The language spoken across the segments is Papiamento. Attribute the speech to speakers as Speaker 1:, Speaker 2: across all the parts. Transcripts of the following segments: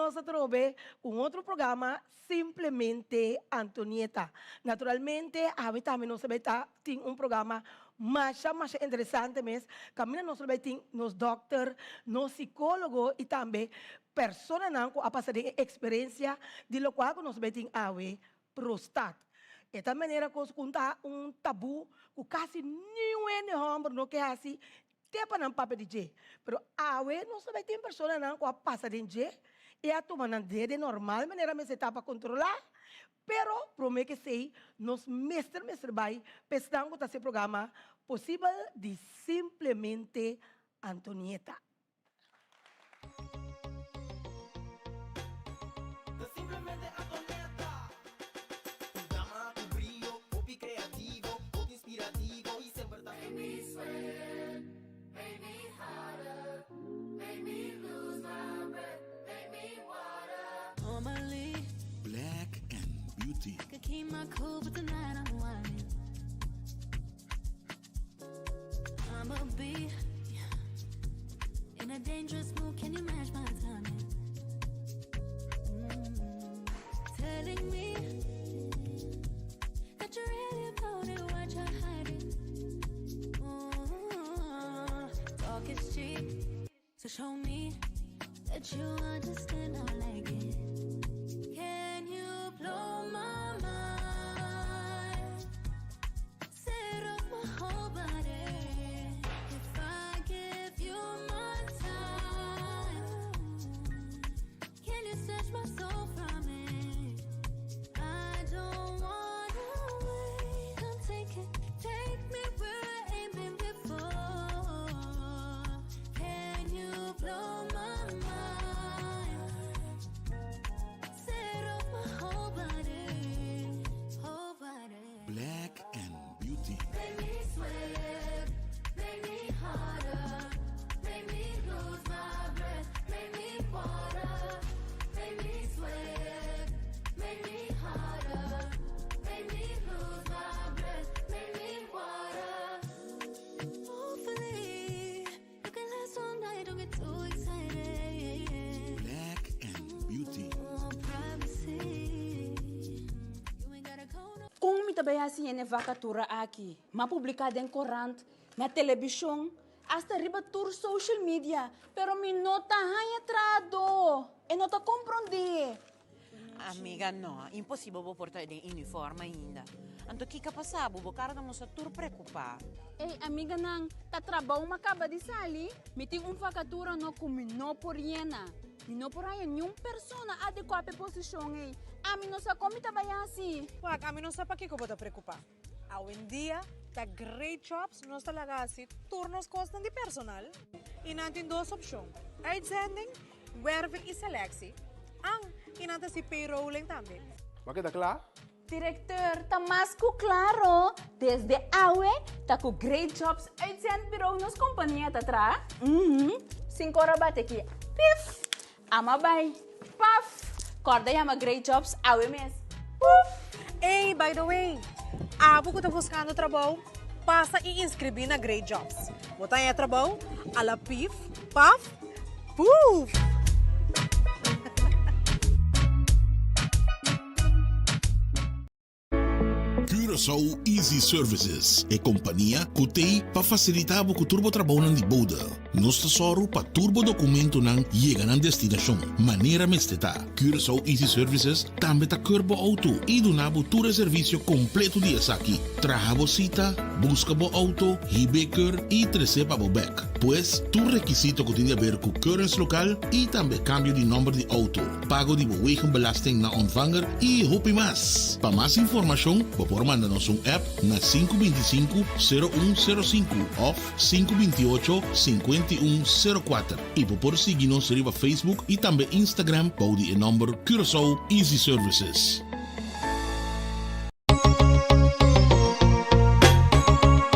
Speaker 1: nos atrobe ku un otro programa Simplemente Antonieta. Naturalmente awe tambe nos ta bai ta tin un programa masha masha interesante mes kaminda nos lo bai tin nos dòkter, nos sikólogo i tambe personanan ku a pasa den e eksperensia di lokual ku nos bai tin awe, prostat. E ta manera kos ku ta un tabú ku kasi niun hende hòmber no ke hasi te pa nan papia di dje. Pero awe nos ta bai tin personanan ku a pasa den dje i a tuma nan dede normal manera mester ta pa kontrolá, pero promé ku esei nos mester mester bai pa esnan ku ta hasi e programa posibel di Simplemente Antonieta.
Speaker 2: Black and Beauty. Black and Beauty. Black and Beauty.
Speaker 3: Kon mi ta bai hasi hende vakatura aki? M'a publiká den korant, na telebishon, asta riba tur social media, pero mi no ta haña trahadó. E no ta komprondé.
Speaker 4: Amiga, no, imposibel bo por ta den uniform ainda. Anto kiko a pasa bo? Bo kara ta mustra tur preokupá.
Speaker 3: Ey, amiganan, ta trabou m'a kaba di sali. Mi tin un vakatura no ku mi no por yena. Mi no por haña niun persona adekuá pa e posishon ey. Ami no sa kon mi ta bai hasi.
Speaker 5: Wak, ami no sa pakiko bo ta preokupá. Awendia ta Great Jobs nos ta laga hasi tur nos kosnan di personal i nan tin dos opshon, uitzending, werving i selectie, an i nan ta hasi payrolling tambe.
Speaker 6: Bo a keda kla?
Speaker 3: Directeur, ta mas ku klaro, desde awe ta ku Great Jobs Uitzendbureau nos kompania ta traha. Uhum, sinku ora bate aki, pif! Ama bai, paf! Kòrda yama Great Jobs awe mes, puf!
Speaker 5: Ey, by the way, abo ku ta buskando trabou, pasa i inskribí na Great Jobs. Bo ta haña trabou a la pif, paf, puf!
Speaker 2: Curaçao Easy Services, e kompania ku t'ei pa fasilitá bo ku tur bo trabounan di bode. Nos ta sòru pa tur bo dokumentonan yega nan destinashon manera mester ta. Curaçao Easy Services tambe ta keur bo outo i duna bo tur e servisio kompleto di esaki, traha bo sita, buska bo outo, hib'é keur i tres'é pa bo bèk. Pues, tur rekisito ku tin di aber ku keuringslokaal i tambe kambio di nòmber di outo. pago di bo wegenbelasting na ontvanger y hopi mas. Pa mas informacion bo por manda nos un app na 525 0105 of 528 5104 y bo por sigui nos riba Facebook y tambe Instagram bou di e nomber Curaçao Easy Services.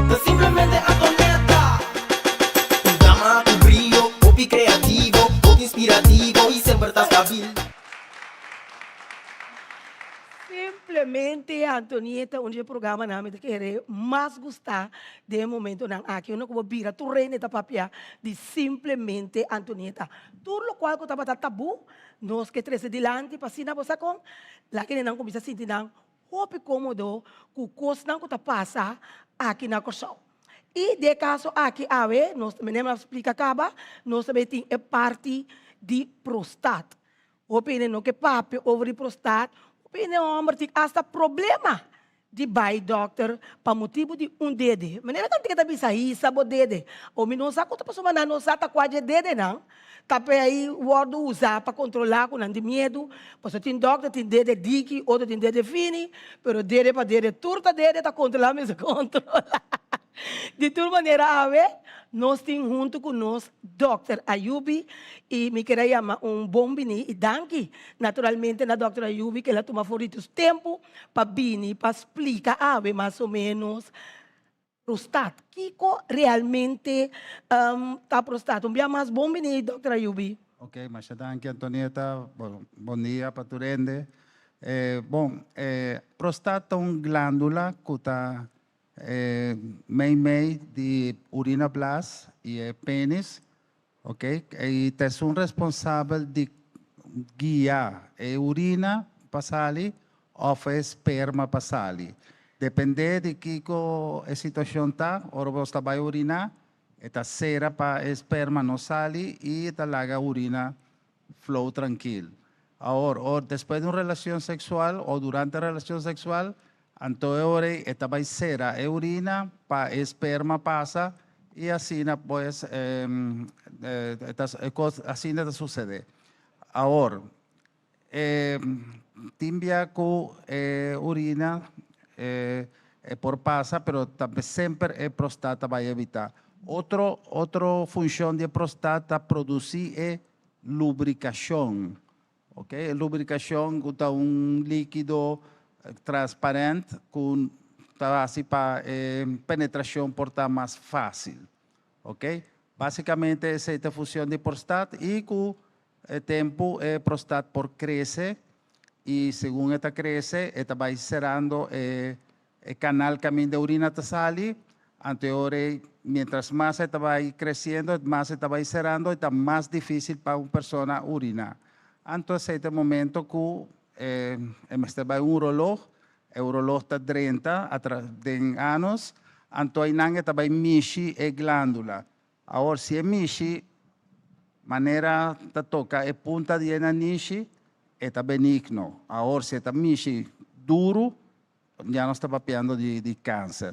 Speaker 7: Ta simplemente Antonetta. Un dama ku brio, hopi kreativo, hopi inspirativo i semper ta stabil.
Speaker 1: Simplemente Antonieta un di e programanan mi ta kere mas gusta den e momentonan aki. Unda ku bo bira tur rende ta papia di Simplemente Antonieta. Tur lokual ku tabata tabú nos ke trese dilanti pa asina bo sa kon laga nan kuminsá sinti nan hopi kómodo ku kosnan ku ta pasa aki na Kòrsou. I den e kaso aki awe nos ta mene a splika kaba nos ta bay tin e parti di prostat. Hopi hende no ke papia over di prostat, hopi hende homber tin asta problema di bai dokter pa motibu di un dede. Manera tantu ke ta bisa hisa bo dede, o mi no sa ku ta pasobra nan no sa ta kua dje dedenan ta pe ai wordo usa pa kontrola ku nan tin miedu, pasobra tin dokter tin dede diki, otro tin dede fini, pero dede pa dede tur ta dede ta kontrola mester kontrola. Di tur manera awe nos tin huntu ku nos Dòkter Ayubi i mi kier a yama un bon bini i danki naturalmente na Dòkter Ayubi ku el a tuma for di su tempu pa bini pa splika awe mas o menos prostat. Kiko realmente ta prostat? Un bia mas bon bini Dòkter Ayubi.
Speaker 6: Ok, masha danki Antonieta. Bon dia pa tur hende. Bon, prostat ta un glandula ku ta E mei mei di urina blas i e penis, ok, i ta esun responsabel di guia e urina pa sali of e sperma pa sali. Depende di kiko e situacion ta, ora bo ta bai urina, e ta sera pa e sperma no sali i e ta laga urina flow trankil. Awor, or despues di un relacion sexual o durante relacion sexual, Anto e ora ei e ta bai sera e urina pa e sperma pasa i asina pues e ta e kos asina ta susedé. Awor e tin bia ku e urina e por pasa pero tambe semper e prostat ta bai evitá. Otro otro funshon di e prostat ta produsí e lubrikashon. Ok, e lubricacion cu ta un likido transparent cu ta haci pa e penetracion por ta mas facil. Ok, basicamente esey ta e funcion di prostat y cu e tempo e prostat por crece y segun e ta crece e ta bay cerando e E kanal kaminda e urina ta sali, anto e ora ei mientras mas e ta bai kresiendo, mas e ta bai serando i ta mas difísil pa un persona uriná. Anto esei ta e momento ku e mester bai un urolog, e urolog ta drenta atra den anus, anto einan e ta bai mishi e glándula. Awor si e mishi manera ta toka e punta di e nanishi, e ta benigno. Awor si e ta mishi duru, Ya nos ta papiando di di kanser.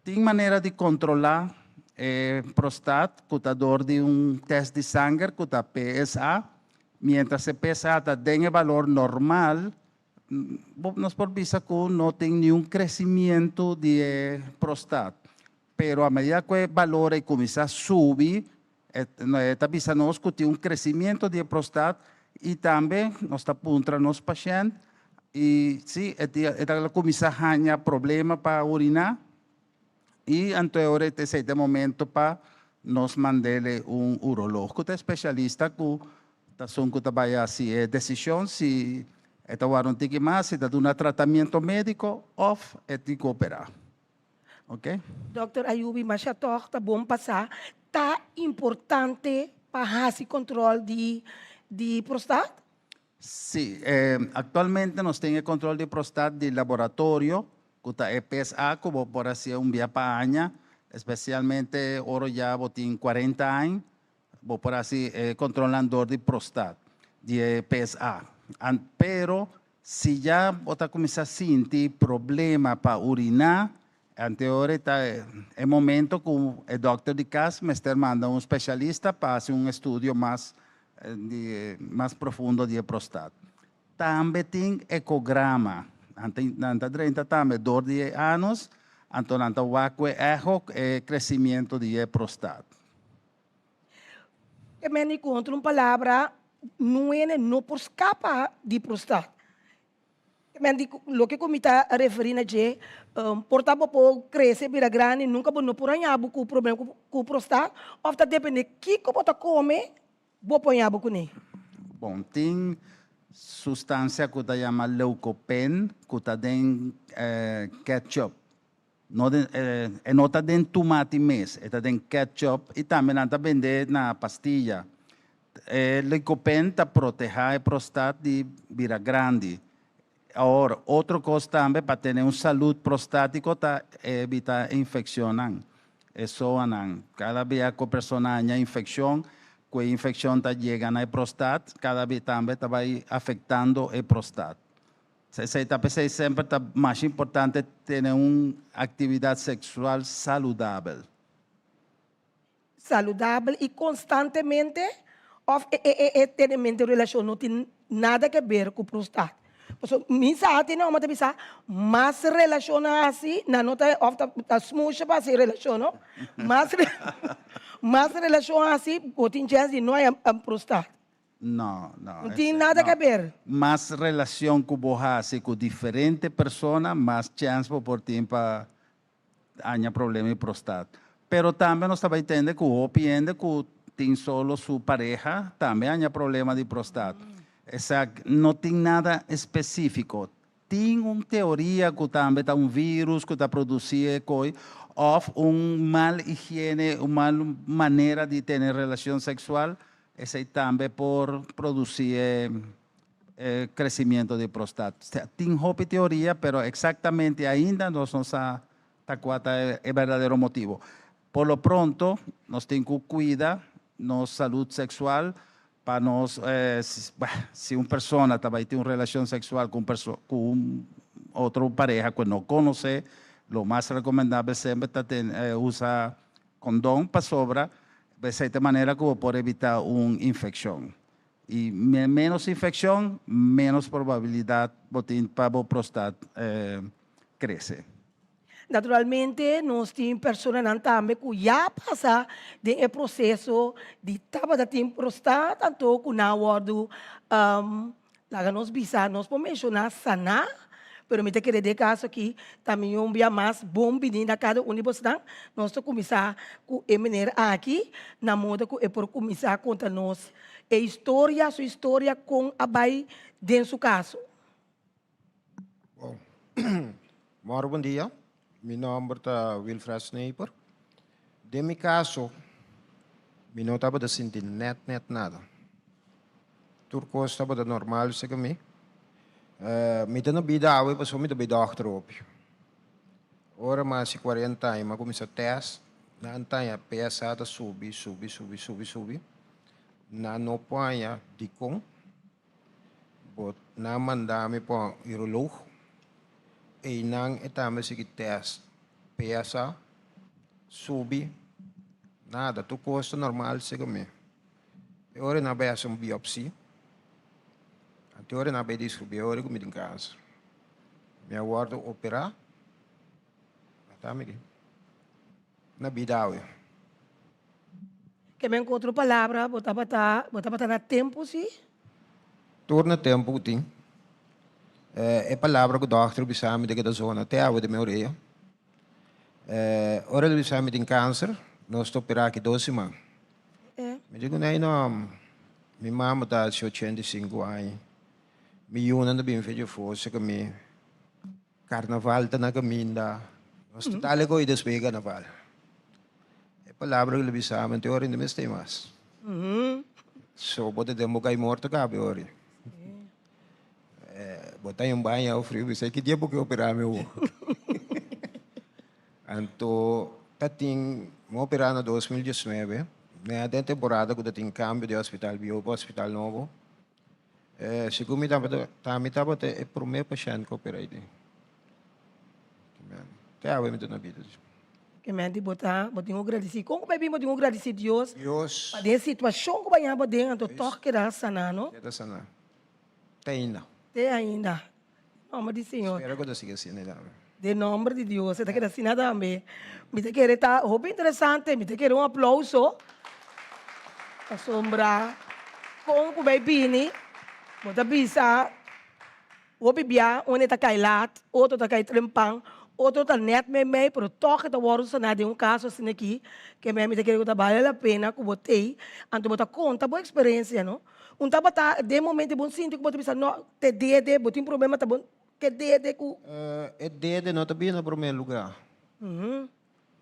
Speaker 6: Tin manera di kontrolá e prostat ku ta dor di un tèst di sanger ku ta PSA. Miéntras e PSA ta den e balor normal, nos por bisa ku no tin niun kresimientu di e prostat. Pero a medida ku e balor ei kuminsá subi, e ta bisa nos ku tin un kresimientu di e prostat i tambe nos ta puntra nos pashènt i si e ta kuminsá haña problema pa uriná i anto e ora esei ta e momento pa nos mand'é un urolog ku ta espesialista ku ta esun ku ta bai hasi e desishon si e ta wòrdu un tiki mas, si ta duna tratamiento médiko òf e tin ku operá. Ok.
Speaker 1: Dòkter Ayubi, masha tòg ta bon pa sa, ta importante pa hasi control di di prostat?
Speaker 6: Sí, actualmente nos tin e control di prostat di laboratorio, cu ta e PSA cu bo por hacié un bia pa aña, especialmente ora ya bo tin cuarenta aña, Bo por hasi e controlnan door di prostat, di e PSA. Pero si ya bo ta cuminsa sinti problema pa urina, anteora ta e momento cu e dokter di cas mester manda un specialista pa hasi un estudio mas mas profundo di e prostat. Tambe tin ecograma. Nan ta drenta tambe door di e anus, anto nan ta wak cu e echo e crecimiento di e prostat.
Speaker 1: E men di kontra un palabra nuene no por skapa di prostat. E men di loke ku mi ta referí na dje, por ta bo por krese bira grandi nunka bo no por haña bo ku problema ku prostat òf ta depende kiko bo ta kome bo por haña bo kuné.
Speaker 6: Bon, tin. sustansia ku ta yama leukopen ku ta den ketchup. No den, e no ta den tumati mes, e ta den ketchup i tambe nan ta bende na pastilla. E leukopen ta protehá e prostat di bira grandi. Awor, otro kos tambe pa tene un salud prostátiko ta evitá infekshonnan, e soanan. Kada bia ku persona haña infekshon, ku e infekshon ta yega na e prostat, kada bia tambe ta bai afektando e prostat. Esei ta p'esei semper ta masha importante tene un aktividat seksual saludabel.
Speaker 1: Saludabel i konstantemente òf e e e tenemente relashon no tin nada ke ber ku prostat. Pasobra mi sa tin hòmber ta bisa mas relashon nan hasi nan no ta òf ta ta smusha pa hasi relashon no mas mas relashon hasi bo tin chèns di no haya prostat.
Speaker 6: No, no.
Speaker 1: No tin nada ke ber.
Speaker 6: Mas relashon ku bo hasi ku diferente persona mas chèns bo por tin pa Aña problema di prostat. Pero tambe nos ta bay tende cu hopi hende cu tin solo su pareha tambe aña problema di prostat. Esaki no tin nada especifico. Tin un teoria cu tambe ta un virus cu ta produci e coy of un mal higiene, un mal manera di tene relacion sexual, esey tambe por produci e e crecimiento di prostat. Tin hopi teoria, pero exactamente ainda nos no sa ta cua ta e berdadero motibo. Por lo pronto, nos tin cu cuida nos salud sexual pa nos, si un persona ta bay tin un relacion sexual cu un cu un otro pareha cu e no conoce, lo mas recomendabel semper ta usa condon pasobra esey ta e manera cu bo por evita un infeccion. I ménos infekshon, ménos probabilidat bo tin pa bo prostat krese.
Speaker 1: Naturalmente nos tin personanan tambe ku ya pasa den e proseso di tabata tin prostat anto ku nan a wòrdu laga nos bisa nos por menshoná saná pero mi ta kere den e kaso aki ta mi un bia mas bon bini na kada un di bosnan. Nos ta kuminsá ku e meneer aki na moda ku e por kuminsá konta nos E historia, su historia kon a bai den su kaso.
Speaker 8: Bon, mòru bon dia. Mi nòmber ta Wilfred Sneper. Den mi kaso, mi no tabata sinti nèt nèt nada. Tur kos tabata normal serka mi. Mi ta na bida awe pasobra mi ta bai dòkter hopi. Ora mi a hasi kuarenta aña mi a kuminsá tèst, nan taña PSA ta subi, subi, subi, subi, subi. Nan no por haña dikon, but nan manda mi pa un uroloog. Einan e tambe sigui tèst PSA, subi, nada, tur kos ta normal segun mi. E ora nan bai hasi un biopsi, anto e ora nan bai diskubri e ora ku mi tin kanser. Mi a wòrdu operá, ata mi na bida awe.
Speaker 1: Ke men ku otro palabra bo tabata bo tabata na tempu si?
Speaker 8: Tur na tempu ku tin. E palabra ku dòkter bisa mi ta keda zona te awe den mi orea. Ora el bisa mi tin kanser, nos ta operá aki dos siman. Mi di ku nei no, mi mama ta hasi 85 aña, mi yunan ta bin fecha forsa ku mi. Carnaval ta na caminda. Nos ta dale cu despues di carnaval. E palabra cu lo bisa mi, te ora no mester mas. So bo ta den bo cay morto cabe ori. Bo ta un baña o frio bisa ki dia bo ke opera mi awo. Anto ta tin, mi opera na 2019, na den temporada cu ta tin cambio di hospital bieu pa hospital nobo. Segun mi tabata, ta mi tabata e prome pashènt ku operá ei. Te awe mi ta na bida.
Speaker 1: Ke menti bo ta, bo tin ku gradisí. Kon ku bai bin bo tin ku gradisí Dios?
Speaker 8: Dios.
Speaker 1: Pa den e situashon ku bo a yaña bo den, anto tòg keda saná, no?
Speaker 8: Keda saná. Te ainda.
Speaker 1: Te ainda. Nòmber di Señor.
Speaker 8: Spera ku ta sigui asina tambe.
Speaker 1: Den nòmber di Dios e ta keda asina tambe. Mi ta kere ta hopi interesante, mi ta kere un aplauso pasobra kon ku bai bini bo ta bisa hopi bia un e ta kai lat, otro ta kai trempan, otro ta nèt meimei pero tòg e ta wòrdu saná den un kaso asina aki ke mi ta kere ku ta bale la pena ku bo t'ei anto bo ta konta bo eksperensia no. Un tabata den momento bon sinti ku bo ta bisa no te dede bo tin problema ta bon ke dede ku.
Speaker 8: E dede no ta bini na prome luga.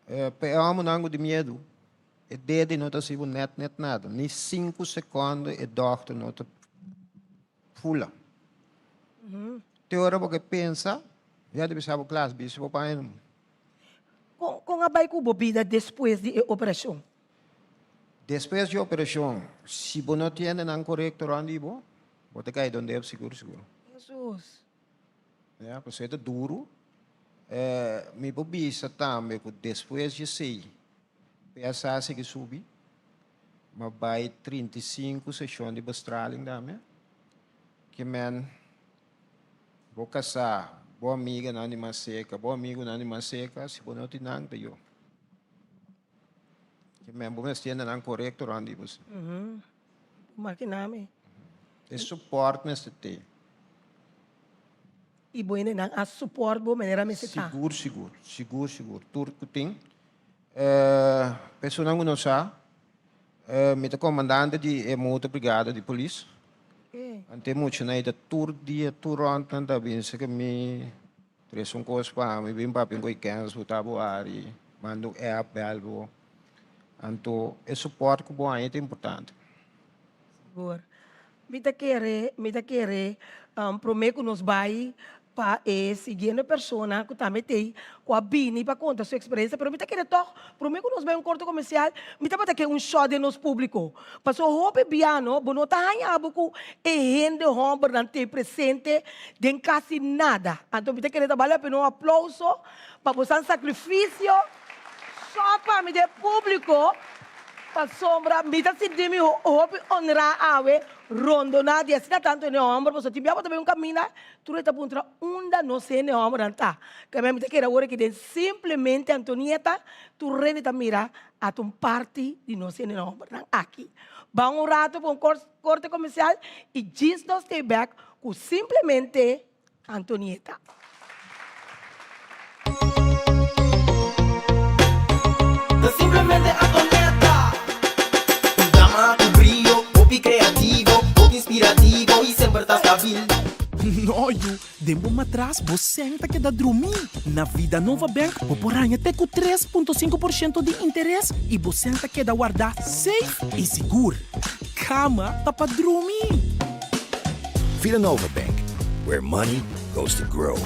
Speaker 8: Pa e homonan ku tin miedu e dede no ta hasi bo net net nada ni sinku sekondo e dokter no ta fula. Te ora bo ke pensa ya ta bisa bo klas bisa bo paña.
Speaker 1: Kon a bai ku bo bida despues di e operashon?
Speaker 8: Despues di operashon, si bo no tiende nan korekto rònt di bo, bo ta kai dondep sigur sigur.
Speaker 1: Hesus.
Speaker 8: Ya, pasobra e ta duru. Mi por bisa tambe ku despues di esei, PSA a sigui subi. Mi a bai 35 seshon di bestraling tambe. Ke men bo kasá, bo amiganan di mas serka, bo amigunan di mas serka, si bo no tin nan ta yo. Ke men bo mester hende nan korekto rònt di bo si.
Speaker 1: Makina mi.
Speaker 8: E support mester te.
Speaker 1: I bo hende nan a support bo manera mester ta.
Speaker 8: Sigur sigur, sigur sigur. Tur ku tin. Personan ku no sa, mi ta komandante di e motor brigada di polis. Ante muchanan ei ta tur dia tur rònt nan ta bisa ke mi. Tres un kos pa mi bin papia ku e kens bo ta bo ari, manda un app, bel bo. Anto e support ku bo haña ta importante.
Speaker 1: Sigur. Mi ta kere, mi ta kere prome ku nos bai pa e siguiente persona ku tambe t'ei ku a bini pa konta su eksperensia, pero mi ta kere tòg prome ku nos bai un korte komersial, mi tabata ke un shòt den nos públiko. Pasobra hopi biano bo no ta haña bo ku e hende hòmbernan t'ei presente den kasi nada. Anto mi ta kere ta bale la pena un aplouso pa bosan sakrifisio sò pa mi den públiko, pasobra mi ta sinti mi hopi onrá awe rondoná di asina tantu hende hòmber, pasobra tin bia bo ta bai un kaminda tur e ta puntra unda nos hende hòmbernan ta. Kemey mi ta kere awor aki den simplemente Antonieta tur rende ta mira Ata un parti di nos hende hombernan aki. Ban un rato pa un korte komersial i djis nos stay back ku simplemente Antonieta.
Speaker 7: Ta simplemente Antonieta. Un dama ku brio, hopi kreativo, hopi inspirativo i semper ta stabil.
Speaker 9: No yu, Den bo matras bo sèn ta keda drumí. Na Vidanova Bank bo por haña te ku 3.5 por shento di interes i bo sèn ta keda wardá safe i sigur. Kama ta pa drumi!
Speaker 10: Vidanova Bank, where money goes to grow.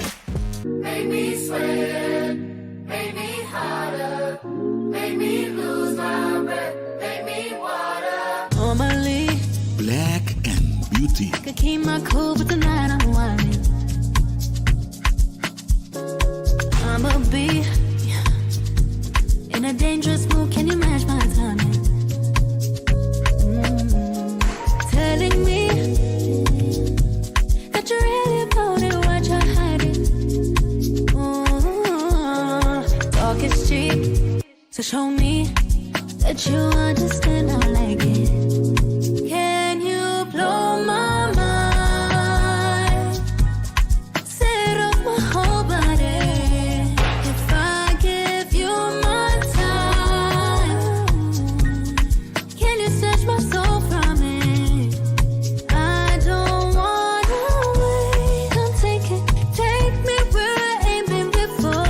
Speaker 11: Make me sweat, make me hotter, make me lose my breath, make me water.
Speaker 12: Normally,
Speaker 2: Black and Beauty.
Speaker 12: I could keep my cool, but tonight I'm whining. I'ma be in a dangerous mood. Can you match my timing? Mm. Telling me that you're really about it, what you're hiding. Mm. Talk is cheap, so show me that you understand. I like it. Can you blow my mind? Set up my whole body. If I give you my time, can you search my soul from it? I don't wanna wait. Come take it, take me where I ain't been before.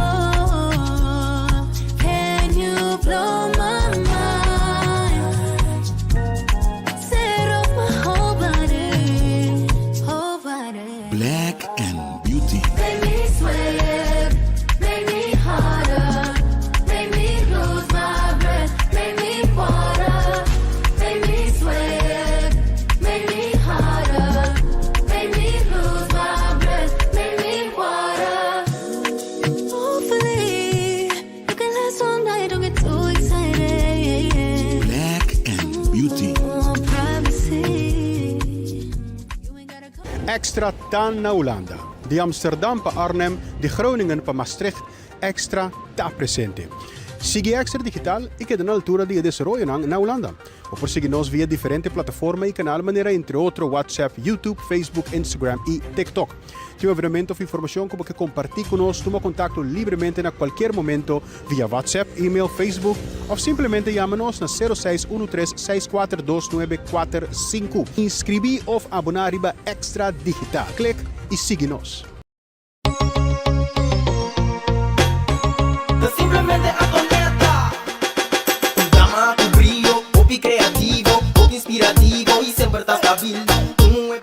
Speaker 12: Can you blow my mind? Set off my whole body, whole body.
Speaker 2: Black and Beauty.
Speaker 11: Make me sweat, make me harder, make me lose my breath, make me water, make me sweat, make me harder, make me lose my breath, make me water.
Speaker 12: Hopefully, you can last all night. Don't get too excited.
Speaker 2: Black and Beauty.
Speaker 12: Oh, privacy. You ain't gotta come.
Speaker 13: Extra ta na Hulanda. Di Amsterdam pa Arnhem, di Groningen pa Maastricht, Extra ta presente. Sigui Extra Digital i keda na altura di e desaroyonan na Hulanda. Bo por sigui nos via diferente plataforma i kanal manera entre otro WhatsApp, YouTube, Facebook, Instagram i TikTok. Tin un evenemento of informashon ku bo ke kompartí ku nos, tuma kontakto libremente na kualkier momento via WhatsApp, email, Facebook of simplemente yama nos na 0613 642945. Inskribí of aboná riba Extra Digital. Klik i sigui nos.
Speaker 7: Ta simplemente Antonieta. Un dama ku brio, hopi kreativo, hopi inspirativo i semper ta stabil. Un muhe.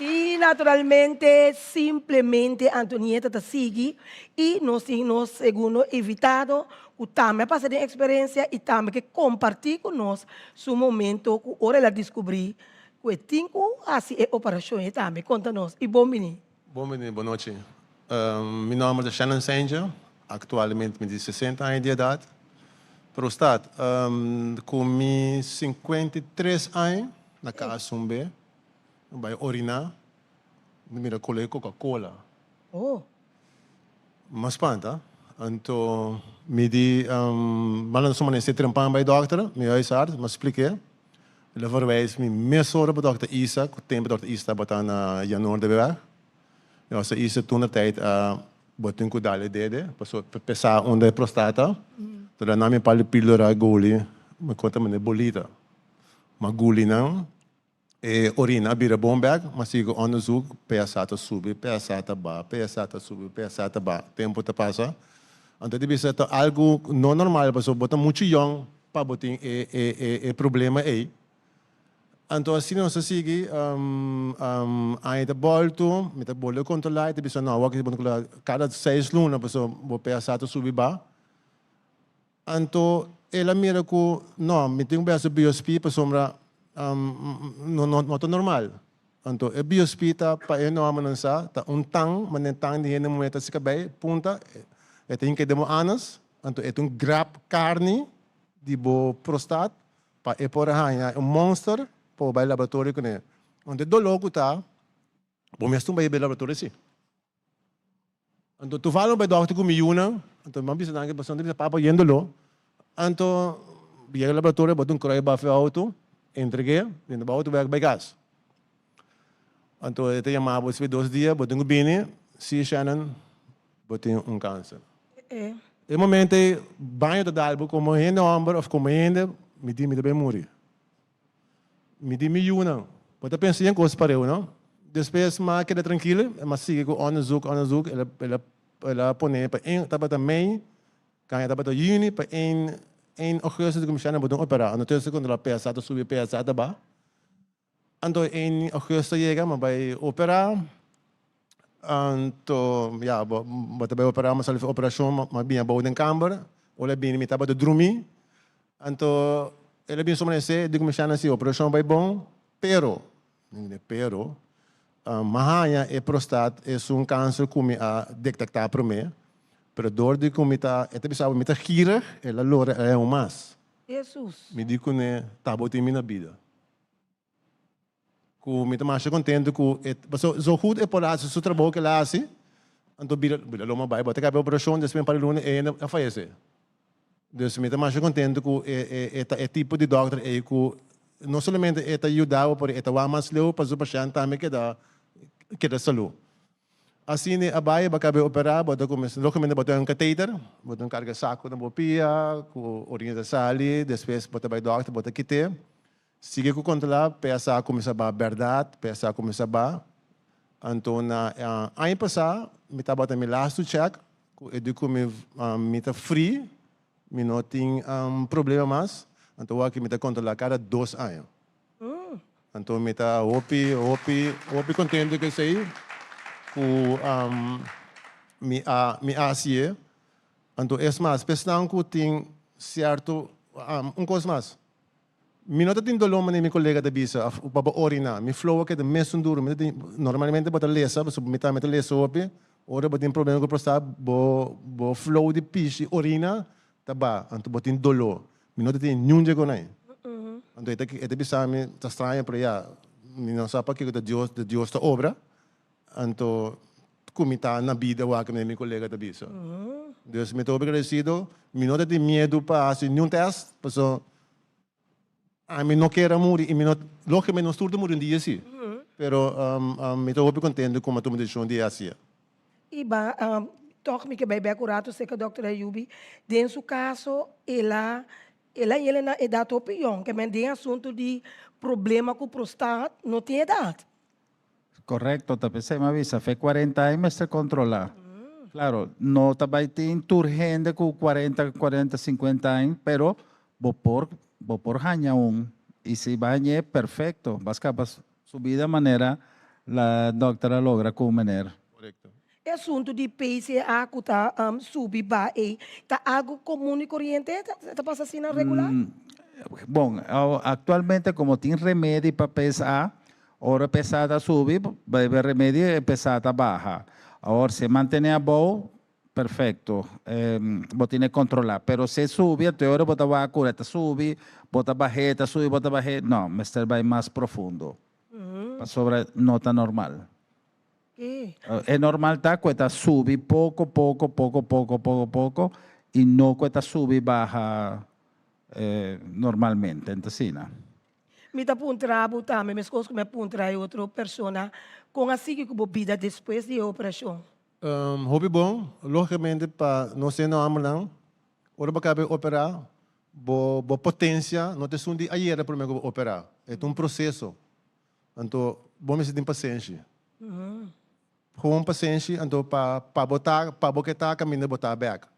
Speaker 1: I naturalmente simplemente Antonieta ta sigui i nos tin nos segundo invitado ku tambe a pasa den eksperensia i tambe ke kompartí ku nos su momento ku ora el a diskubrí ku e tin ku hasi e operashon e tambe. Konta nos i bon bini.
Speaker 14: Bon bini, bon nochi. Mi nomber ta Shannon Sanger, aktualmente mi di 60 aña di edat. Prostat, ku mi 53 aña na kas un be, mi bai oriná, mi mira koló e Coca-Cola.
Speaker 1: Oh.
Speaker 14: Mi a spanta, anto mi di, mi a lanta su manera trempan bai dòkter, mi huisarts, mi a splik'é. El a verwijs mi mesora pa dòkter Isa, ku tempu dòkter Isa tabata na Jan Noorderweg. E dòkter Isa tur na tijd a botin ku dal e dede, pasobra pa pesa unda e prostata. Enton a nan mi pal di píldora guli, mi konta manera bolita. Ma guli nan, e orina a bira bon bèk, ma sigui ku onderzoek, PSA ta subi, PSA ta baha, PSA ta subi, PSA ta baha. Tempu ta pasa. Anto di bisa ta algu no normal pasobra bo ta muchu yòn pa bo tin e e e e problema ei. Anto asina nos ta sigui aña ta bòltu, mi ta bolbe kontrolá i ta bisa no awor ki bo ta kontrolá kada seis luna pasobra bo PSA ta subi ba. Anto el a mira ku no, mi tin ku bai hasi biopsy pasobra no no ta normal. Anto e biopsy ta pa e hòmbernan sa ta un tang, manera tang di hende muhé ta sika bai punta, e ta hinka den bo anus, anto e ta un grap karni di bo prostat pa e por haña un monster pa bo bai laboratorio kuné. Anto e doló ku ta, bo mes tin bai e laboratorio si. Anto toevallig bai dokter ku mi yunan, anto mi a bisa nan ke pasobra nan ta bisa papa yen doló. Anto yega laboratorio bota un kruis baf e auto, entreg'é, den bo auto bai bai kas. Anto e ta yama bo despues dos dia, bo tin ku bini, si Shannon, bo tin un kanser. E momento ei baño ta dal bo komo hende hòmber òf komo hende, mi di mi ta bai muri. Mi di mi yunan, bo ta pensa yen kos pareu, no? Despues m'a keda trankil, m'a sigui ku onderzoek, onderzoek, el a, el a, el a pone pa ein, tabata mei, kaña tabata yüni, pa ein, ein augustus di kuminsá nan bo tin operá. Ondertussen kontra PSA ta subi, PSA ta baha. Anto ein augustus yega, m'a bai operá. Anto, ya, bo, bo ta bai operá, m'a sali for operashon, m'a bini abou den kamber. Ora a bini mi tabata drumí. Anto el a bin su manesé, di kuminsá nan si operashon bai bon, pero, pero, mi a haña e prostat esun kanser ku mi a detektá promé, pero dor di ku mi ta, e ta bisa bo mi ta gierig, el a lora el a haña un mas.
Speaker 1: Hesus.
Speaker 14: Mi di kuné, ta bo tin mi na bida. Ku mi ta masha kontentu ku e, pasobra zo goed e por hasi su trabou ku el a hasi, anto bira, bira lo mas bai, bo ta kaba e operashon, despues un par di luna e hende a fayesé. Dus mi ta masha kontentu ku e e e ta e tipo di dòkter ei ku no solamente e ta yuda bo, pero e ta wak mas leu pa su pashènt tambe keda keda salú. Asina a bai, bo a kaba e operá, bo ta kuminsá, lógikamente bo ta un kateter, bo ta un karga saku na bo pia ku orina ta sali, despues bo ta bai dòkter, bo ta kit'é. Sigui ku kontrolá, PSA a kuminsá baha bèrdat, PSA a kuminsá baha. Anto na aña pasá mi tabata mi lastu chèk ku e di ku mi mi ta free, mi no tin problema mas, anto wak mi ta kontrolá kada dos aña. Anto mi ta hopi hopi hopi kontento ku esei ku mi a mi a hasié. Anto es mas, pa esnan ku tin sierto un kos mas. Mi no ta tin doló manera mi kolega ta bisa of pa bo oriná. Mi flow a keda mesun duru. Mi ta tin, normalmente bo ta lesa, pasobra mi tambe ta lesa hopi. Ora bo tin problema ku prostat, bo bo flow di pishi orina ta baha, anto bo tin doló. Mi no ta tin niun dje konai. Anto e ta e ta bisa mi, ta straño, pero ya, mi no sa pakiko ta Dios, ta Dios ta obra. Anto. ku mi ta na bida wak mi mi kolega ta bisa. Dus mi ta hopi agradesido, mi no ta tin miedu pa hasi niun tèst, pasobra ami no kier a muri i mi no, lógicamente nos tur ta muri un dia si, pero mi ta hopi kontento ku mi a tuma desishon di hasié.
Speaker 1: I ba tòg mi ke bai bèk un ratu serka dòkter Ayubi, den su kaso el a el a yele na edat hopi yòn, ke men den asuntu di problema ku prostat no tin edat.
Speaker 6: Correcto, ta pesey mi a bisa fe 40 aña mester controla. Claro, no ta bay tin tur hende cu 40, 40, 50 aña, pero bo por, bo por haña un. Y si bo hañ'é, perfecto, bo a scapa su bida manera la dokter a logra cu meneer.
Speaker 14: Correcto.
Speaker 1: E asuntu di PCA cu ta subi ba ey, ta algo comun y coriente? Ta pasa asina regular?
Speaker 6: Bon, actualmente como tin remedi pa PSA, ora PSA ta subi, bebe remedi e PSA ta baha. Awor si e mantene abou, perfecto, bo tin e controla. Pero si e subi, anto e ora bo ta wak cura, e ta subi, bo ta bah'é, e ta subi, bo ta bah'é, no, mester bay mas profundo. Pasobra no ta normal. E normal ta cu e ta subi poco, poco, poco, poco, poco, poco y no cu e ta subi baha normalmente. Enta asina.
Speaker 1: Mi ta puntra bo tambe, mescos cu mi a puntra e otro persona, con a sigui cu bo bida despues di e operacion?
Speaker 14: Hopi bon, logicamente pa nos hende hombernan, ora bo caba e opera, bo bo potencia no ta esun di ayera prome cu bo opera, e ta un proceso. Anto bo mester tin pasenshi. Gewoon pasenshi anto pa pa bo ta pa bo ke ta kaminda bo ta bek.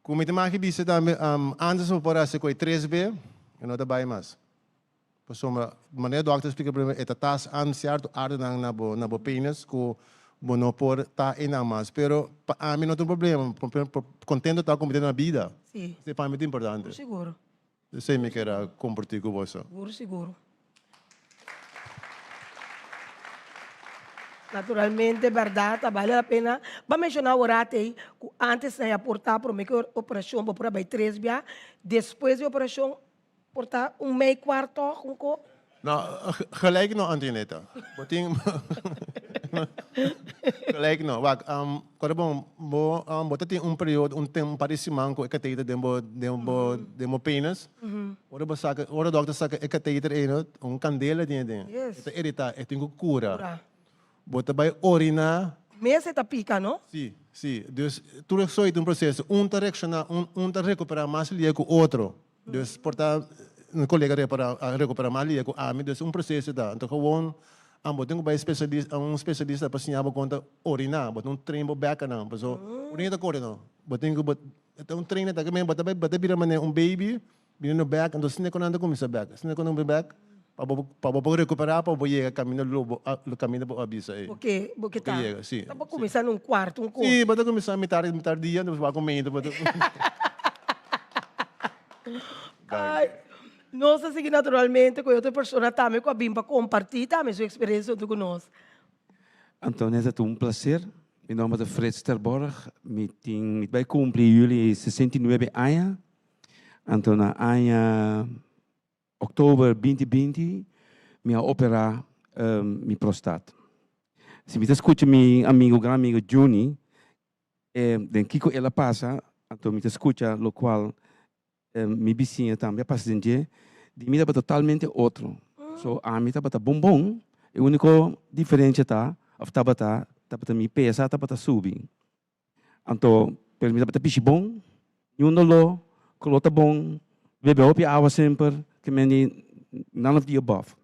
Speaker 14: Ku mi ta maki bisa tambe antes bo por hasi ku e tres be e no ta bai mas. Pasobra manera dòkter a splika prome e ta tas an sierto artenan na bo na bo penis ku bo no por ta einan mas. Pero pa ami no ta un problema kontento ta ku mi ta na bida. Esei pa mi ta importante.
Speaker 1: Sigur.
Speaker 14: Esei mi kier a comparti cu boso.
Speaker 1: Sigur, sigur. Naturalmente, berdad, ta bale la pena. Bo a menciona awor ei cu antes nan a porta prome cu e operacion bo por a bay tres bia, despues di operacion por ta un mei cuart toch, un co?
Speaker 14: No, gelijk no Antoinetta. Bo tin gelijk no. Wak, kore bon, bo bo ta tin un periodo, un tem, un par di siman ku e kateter den bo den bo den bo penis. Ora bo saka, ora dokter saka e kateter ei no, un kandela tin aden. E ta irita, e tin ku kura. Bo ta bai oriná.
Speaker 1: Mes e ta pika, no?
Speaker 14: Sí, sí. Dus tur esoi ta un proseso. Un ta reakshoná, un un ta rekuperá mas lia ku otro. Dus por ta un kolega repara a rekupera mas lia ku ami, dus un proseso ta. Anto gewoon bo tin ku bai spesialista un spesialista pa siña bo kon ta oriná, bo tin un train bo bèkanan, paso orina ta kore no, bo tin ku bo ta un trainer ta bo ta bai bo ta bira manera un baby bini no bèk, anto asina ku nan ta kuminsá bèk, asina ku nan ta bèk pa bo pa bo por rekuperá pa bo yega kaminda lo bo a kaminda bo a bisa ei.
Speaker 1: Bo ke bo ke ta
Speaker 14: yega, si.
Speaker 1: Ta bo kuminsá na un kuarto un kos.
Speaker 14: Si, bo ta kuminsá mitar mitar dia, bo a kume bo ta.
Speaker 1: Ay, nos ta sigui naturalmente cu e otro persona tambe cu a bin pa comparti tambe su experiencia hunto cu nos.
Speaker 15: Antoinette, ta un placer. Mi nomber ta Frits Terborg. Mi tin, mi ta bay cumpli juli 69 aña. Anto na aña Oktober 2020 mi a opera mi prostat. Si mi ta scucha mi amigo, gran amigo Juni, E den kiko el a pasa, anto mi ta skucha lokual mi bisiña tambe a pasa den dje, di mi tabata totalmente otro. So ami tabata bon bon, e úniko diferensia ta, òf tabata, tabata mi pesa tabata subi. Anto, pero mi tabata pishi bon, niun doló, koló ta bon, bebe hopi awa semper, ke men di none of the above.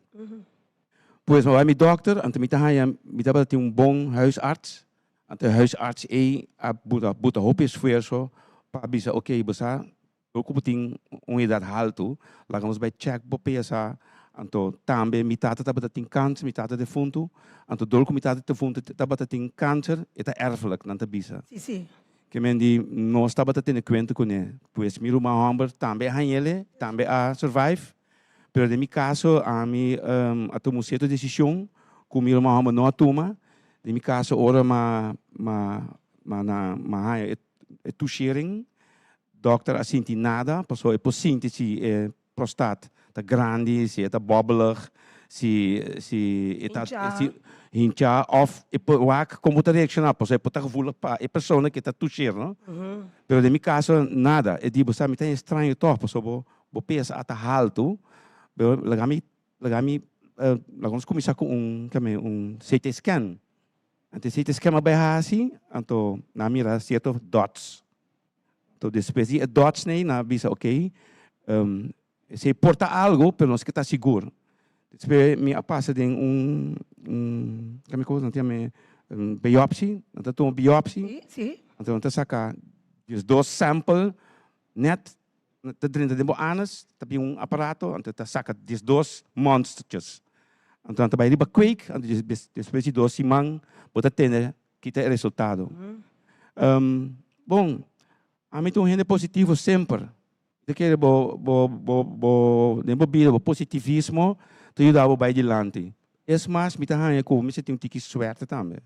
Speaker 15: Pues mi a bai mi dòkter, anto mi ta haña, mi tabata tin un bon huisarts, Anto e huisarts ei a buta buta hopi esfuerso pa bisa ok bo sa dor ku bo tin un edat haltu laga nos bai check bo pesa anto tambe mi tata tabata tin kanser mi tata defuntu anto dor ku mi tata defuntu tabata tin kanser e ta erfelijk nan ta bisa
Speaker 1: Sí, sí.
Speaker 15: ke men di nos tabata tene kuenta kuné pues mi ruman hòmber tambe a hañ'ele tambe a survive pero den mi kaso ami a tuma un sierto desishon ku mi ruman hòmber no a tuma Den mi kaso ora ma ma ma na ma haña e e tushering, dòkter a sinti nada pasobra e por sinti si e prostat ta grandi, si e ta bòbelig. si si e ta si hincha of e por wak kon bo ta reakshoná pasobra e por ta gevoelig pa e persona ke ta tusher no. Pero den mi kaso nada e di bo sa mi ta estraño tòg pasobra bo bo pesa a ta haltu pero laga mi laga mi laga nos kuminsá ku un keme un CT scan anto e CT scan a bai hasi anto nan a mira sierto dots anto despues di e dots nei nan a bisa okay Esei por ta algo, pero nos ke ta sigur. Despues mi a pasa den un, un, kami kos nan ta yama un biopsy, nan ta tuma biopsy.
Speaker 1: Si, si.
Speaker 15: Anto nan ta saka 12 sample net, ta drenta den bo anus, ta bin un aparato, anto ta saka 12 monstertjes. Anto nan ta bai riba kweek, anto despues di dos siman bo ta tende kita e resultado. Bon, ami ta un hende positivo semper. Ta kere bo bo bo bo den bo bida bo positivismo ta yuda bo bai dilanti. Es mas mi ta haña ku mi mester tin un tiki suerte tambe.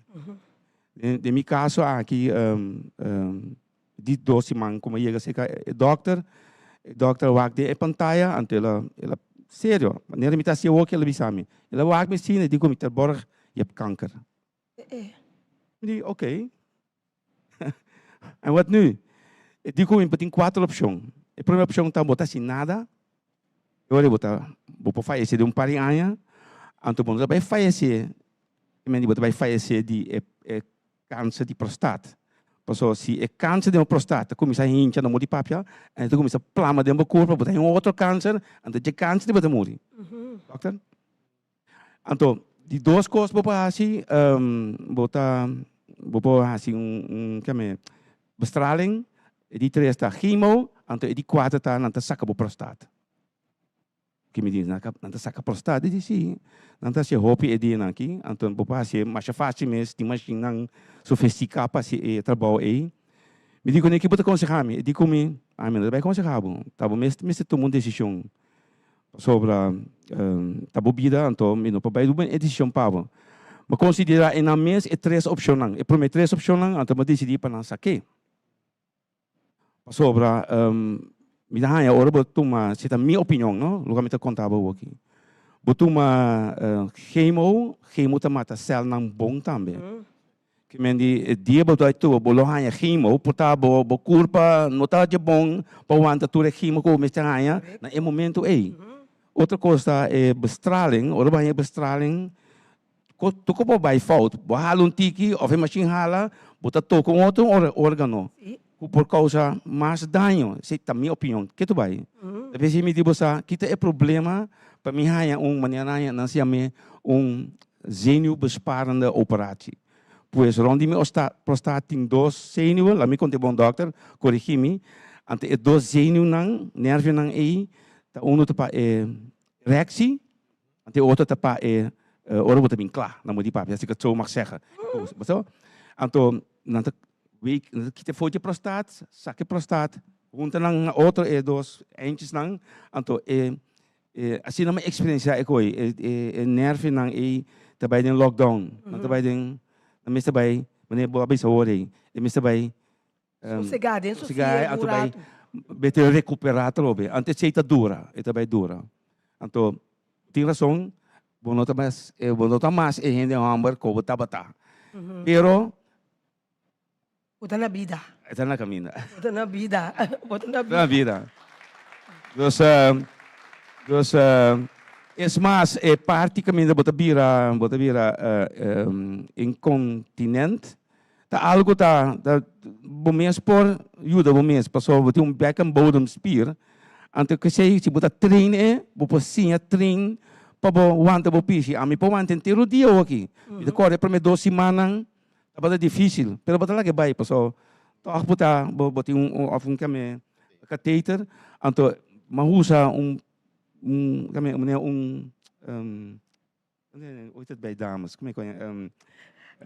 Speaker 15: Den den mi kaso aki di dos siman ku mi a yega serka e dòkter, e dòkter a wak den e pantaya anto el a el a serio manera mi ta hasi awoki el a bisa mi. El a wak mi asina e di ku mi Terborg je hebt kanker. Mi di oké. En wat nu? E di ku mi bo tin kuater opshon. E promé opshon ta bo ta hasi nada, e ora bo ta bo por fayesé den un par di aña, anto bo no ta bai fayesé, men di bo ta bai fayesé di e e kanser di prostat. Pasobra si e kanser den bo prostat ta kuminsá hincha na mo di papia, en e ta kuminsá plama den bo kurpa, bo ta haña un otro kanser, anto dje kanser di bo ta muri. Dòkter? Anto, di dos kos bo por hasi, bo ta, bo por hasi un, un keme, bestraling, e di tres ta chemo, anto e di kuater ta nan ta saka bo prostat. Ke mi di, nan ta saka prostat? E di si, nan ta hasi hopi e dianan aki, anto bo por hasi masha fásil mes, tin mashinnan sofistika pa hasi e trabou ei. Mi di kuné, ke bo ta konsehá mi? E di ku mi, ami no ta bai konsehá bo, ta bo mes mester tuma un desishon. Pasobra ta bo bida, anto mi no por bai duna e desishon pa bo. Bo konsiderá e nan mes e tres opshonnan, e promé tres opshonnan, anto bo disidí pa nan sak'é. Pasobra mi ta haña ora bo tuma, si ta mi opinion no, loke mi ta konta bo awoki, bo tuma chemo, chemo ta mata sèlnan bon tambe. Ke men di e dia bo ta tuba bo lo haña chemo, por ta bo bo kurpa no ta dje bon pa wanta tur e chemo ku bo mester haña na e momento ei. Otro kos ta e bestraling, ora bo haña e bestraling, tur ku bo bai fout, bo hala un tiki òf e mashin hala, bo ta toka un otro organo ku por kousa mas daño. Esei ta mi opinion. Ke tu bai? Ta p'esei mi di bo sa kita e problema pa mi haña un manera nan siña mi un zenuwbesparende operatie. Pues rond di mi prostaat tin dos zenuwen, laat mi konta e bon dokter, korigí mi, anto e dos zenuwnan, nervionan ei, ta unu ta pa e erectie, anto e otro ta pa e ora bo ta bin kla, nan bo di papia, as ik het zo mag zeggen. Bo Anto nan ta week, nan ta kita for di e prostaat, saka e prostaat, hunta nan na otro e dos eindjesnan, anto e E asina mi experiencia e koe, e e e nervionan ei ta bai den lockdown, nan ta bai den, nan mester bai, manera bo a bisa awor ei, e mester bai
Speaker 1: Sosegá, den
Speaker 15: sosegá
Speaker 1: sosiego
Speaker 15: anto
Speaker 1: un
Speaker 15: bai
Speaker 1: ratu.
Speaker 15: mester recuperá atrobe, anto esei ta dura, e ta bai dura. Anto tin rason, bo no ta mas, bo no ta mas e hende homber ku bo tabata, pero
Speaker 1: Bo ta na bida.
Speaker 15: E ta na kaminda.
Speaker 1: Bo ta na bida. Bo ta na
Speaker 15: bida. Na bida. Dus, dus, es mas, e parti kaminda bo ta bira, bo ta bira incontinent, ta algo ta, ta, bo mes por yuda bo mes, pasobra bo tin un bekkenbodemspier, anto kesei si bo ta train e, bo por siña train pa bo wanta bo pishi. Ami por wanta henter un dia awoki. Mi ta kòrda e promé dos simannan, Tabata difícil, pero bo ta laga e bai, pasobra tòg bo ta, bo bo tin un òf un kame kateter, anto mi a usa un un kame manera un hoe heet dat bij dames, kome ku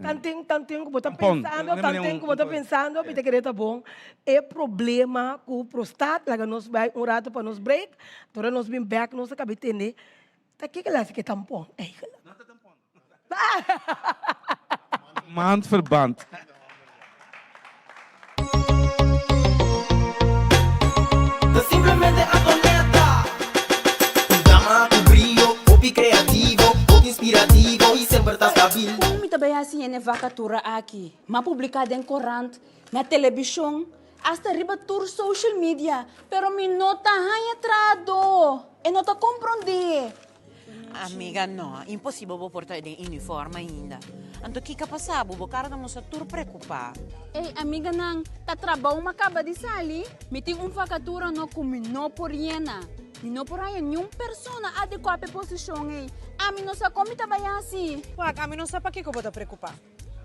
Speaker 1: Tanten tanten ku bo ta
Speaker 15: tampon,
Speaker 1: pensando, tanten ku bo ta pensando, mi ta kere ta bon e problema ku prostaat, laga nos bai un rato pa nos break, anto ora nos bin bèk nos a kabi tende ta kiko el hasi ku e tampon eigenlijk.
Speaker 15: Maandverband.
Speaker 7: Ta simplemente Antonieta. Un dama ku brio, hopi kreativo.
Speaker 3: ta bai hasi hende vakatura aki? M'a publiká den korant, na telebishon, asta riba tur social media, pero mi no ta haña trahadó. E no ta komprondé.
Speaker 4: Amiga, no, imposibel bo por ta den uniform ainda. Anto kiko a pasa bo? Bo kara ta mustra tur preokupá.
Speaker 3: Ey, amiganan, ta trabou m'a kaba di sali. Mi tin un vakatura no ku mi no por yena. Mi no por haña niun persona adekuá pa e posishon ei. Ami no sa kon mi ta bai hasi.
Speaker 5: Wak, ami no sa pakiko bo ta preokupá.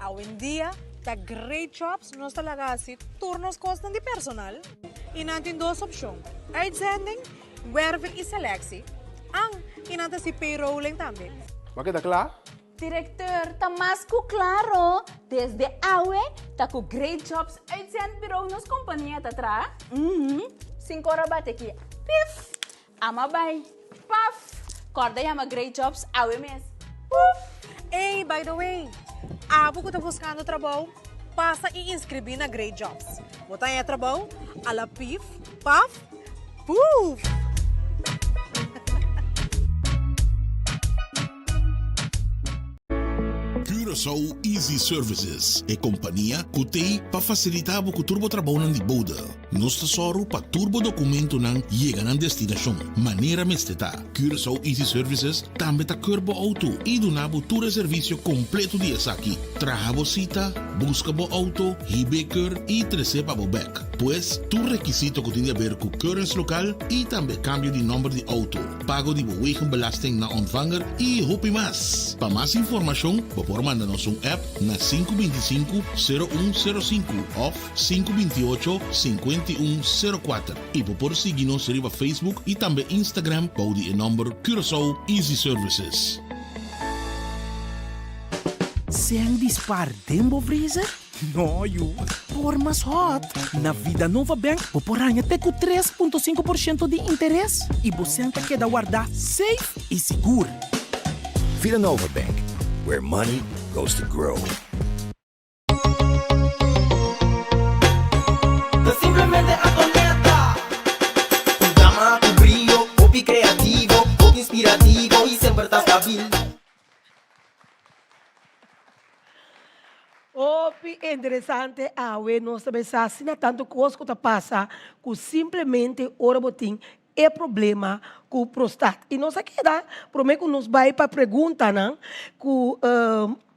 Speaker 5: Awendia ta Great Jobs nos ta laga hasi tur nos kosnan di personal i nan tin dos opshon, uitzending, werving i selectie, an i nan ta hasi payrolling tambe.
Speaker 16: Bo a keda kla?
Speaker 3: Directeur, ta mas ku klaro, desde awe ta ku Great Jobs Uitzendbureau nos kompania ta traha. Uhum, sinkor a bati aki, pif! Ama bai, paf! Kòrda yama Great Jobs awe mes, puf!
Speaker 5: Ey, by the way, abo ku ta buskando trabou, pasa i inskribí na Great Jobs. Bo ta haña trabou a la pif, paf, puf!
Speaker 2: Curaçao Easy Services, e kompania ku t'ei pa fasilitá bo ku tur bo trabounan di bode. Nos ta sòru pa tur bo dokumentonan yega nan destinashon manera mester ta. Curaçao Easy Services tambe ta keur bo outo i duna bo tur e servisio kompleto di esaki, traha bo sita, buska bo outo, hib'é keur i tres'é pa bo bèk. Pues, tur rekisito ku tin di aber ku keuringslokaal i tambe kambio di nòmber di outo. pago di bo wegenbelasting na ontvanger y hopi mas. Pa mas informacion bo por manda nos un app na 525 0105 of 528 5104 y bo por sigui nos riba Facebook y tambe Instagram bou di e nomber Curaçao Easy Services.
Speaker 9: Seng di spar den bo freezer? No yu, por mas hot! Na Vidanova Bank bo por haña te ku 3.5 por shento di interes i bo sèn ta keda wardá safe i sigur.
Speaker 10: Vidanova Bank, where money goes to grow.
Speaker 7: Ta simplemente Antonieta. Un dama ku brio, hopi kreativo, hopi inspirativo i semper ta stabil.
Speaker 1: Hopi interesante awe nos ta bisa asina tanto cos cu ta pasa cu simplemente ora bo tin e problema cu prostat. Y nos a keda prome cu nos bay pa preguntanan cu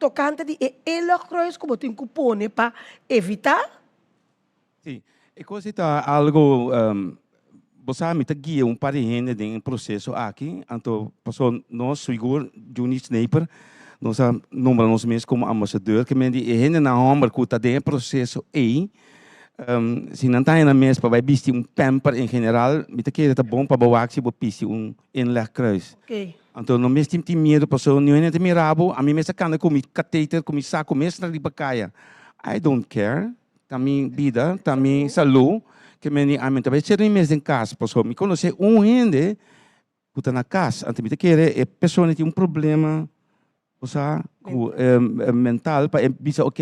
Speaker 1: tocante di e inlegkruis cu bo tin cu pone pa evita.
Speaker 15: Sí, e cos ei ta algo, bo sa mi ta guia un par di hende den e proceso aki, anto paso nos sigur Juni Sneper nos a nombra nos mes como ambasador, ke men di e hendenan homber ku ta den e proceso ei, si nan ta haña nan mes pa bai bisti un pamper en general, mi ta kere ta bon pa bo wak si bo bisti un inlegkruis. Anto no mes tin tin miedo paso niun hende ta mira bo, ami mes a kanda ku mi kateter, ku mi saku mes na riba kaya, I don't care. Ta mi bida, ta mi salú, ke meni ami ta bai sera mi mes den kas, pasobra mi konosé un hende ku ta na kas, anto mi ta kere e persona tin un problema, bo sa, ku mental pa e bisa ok,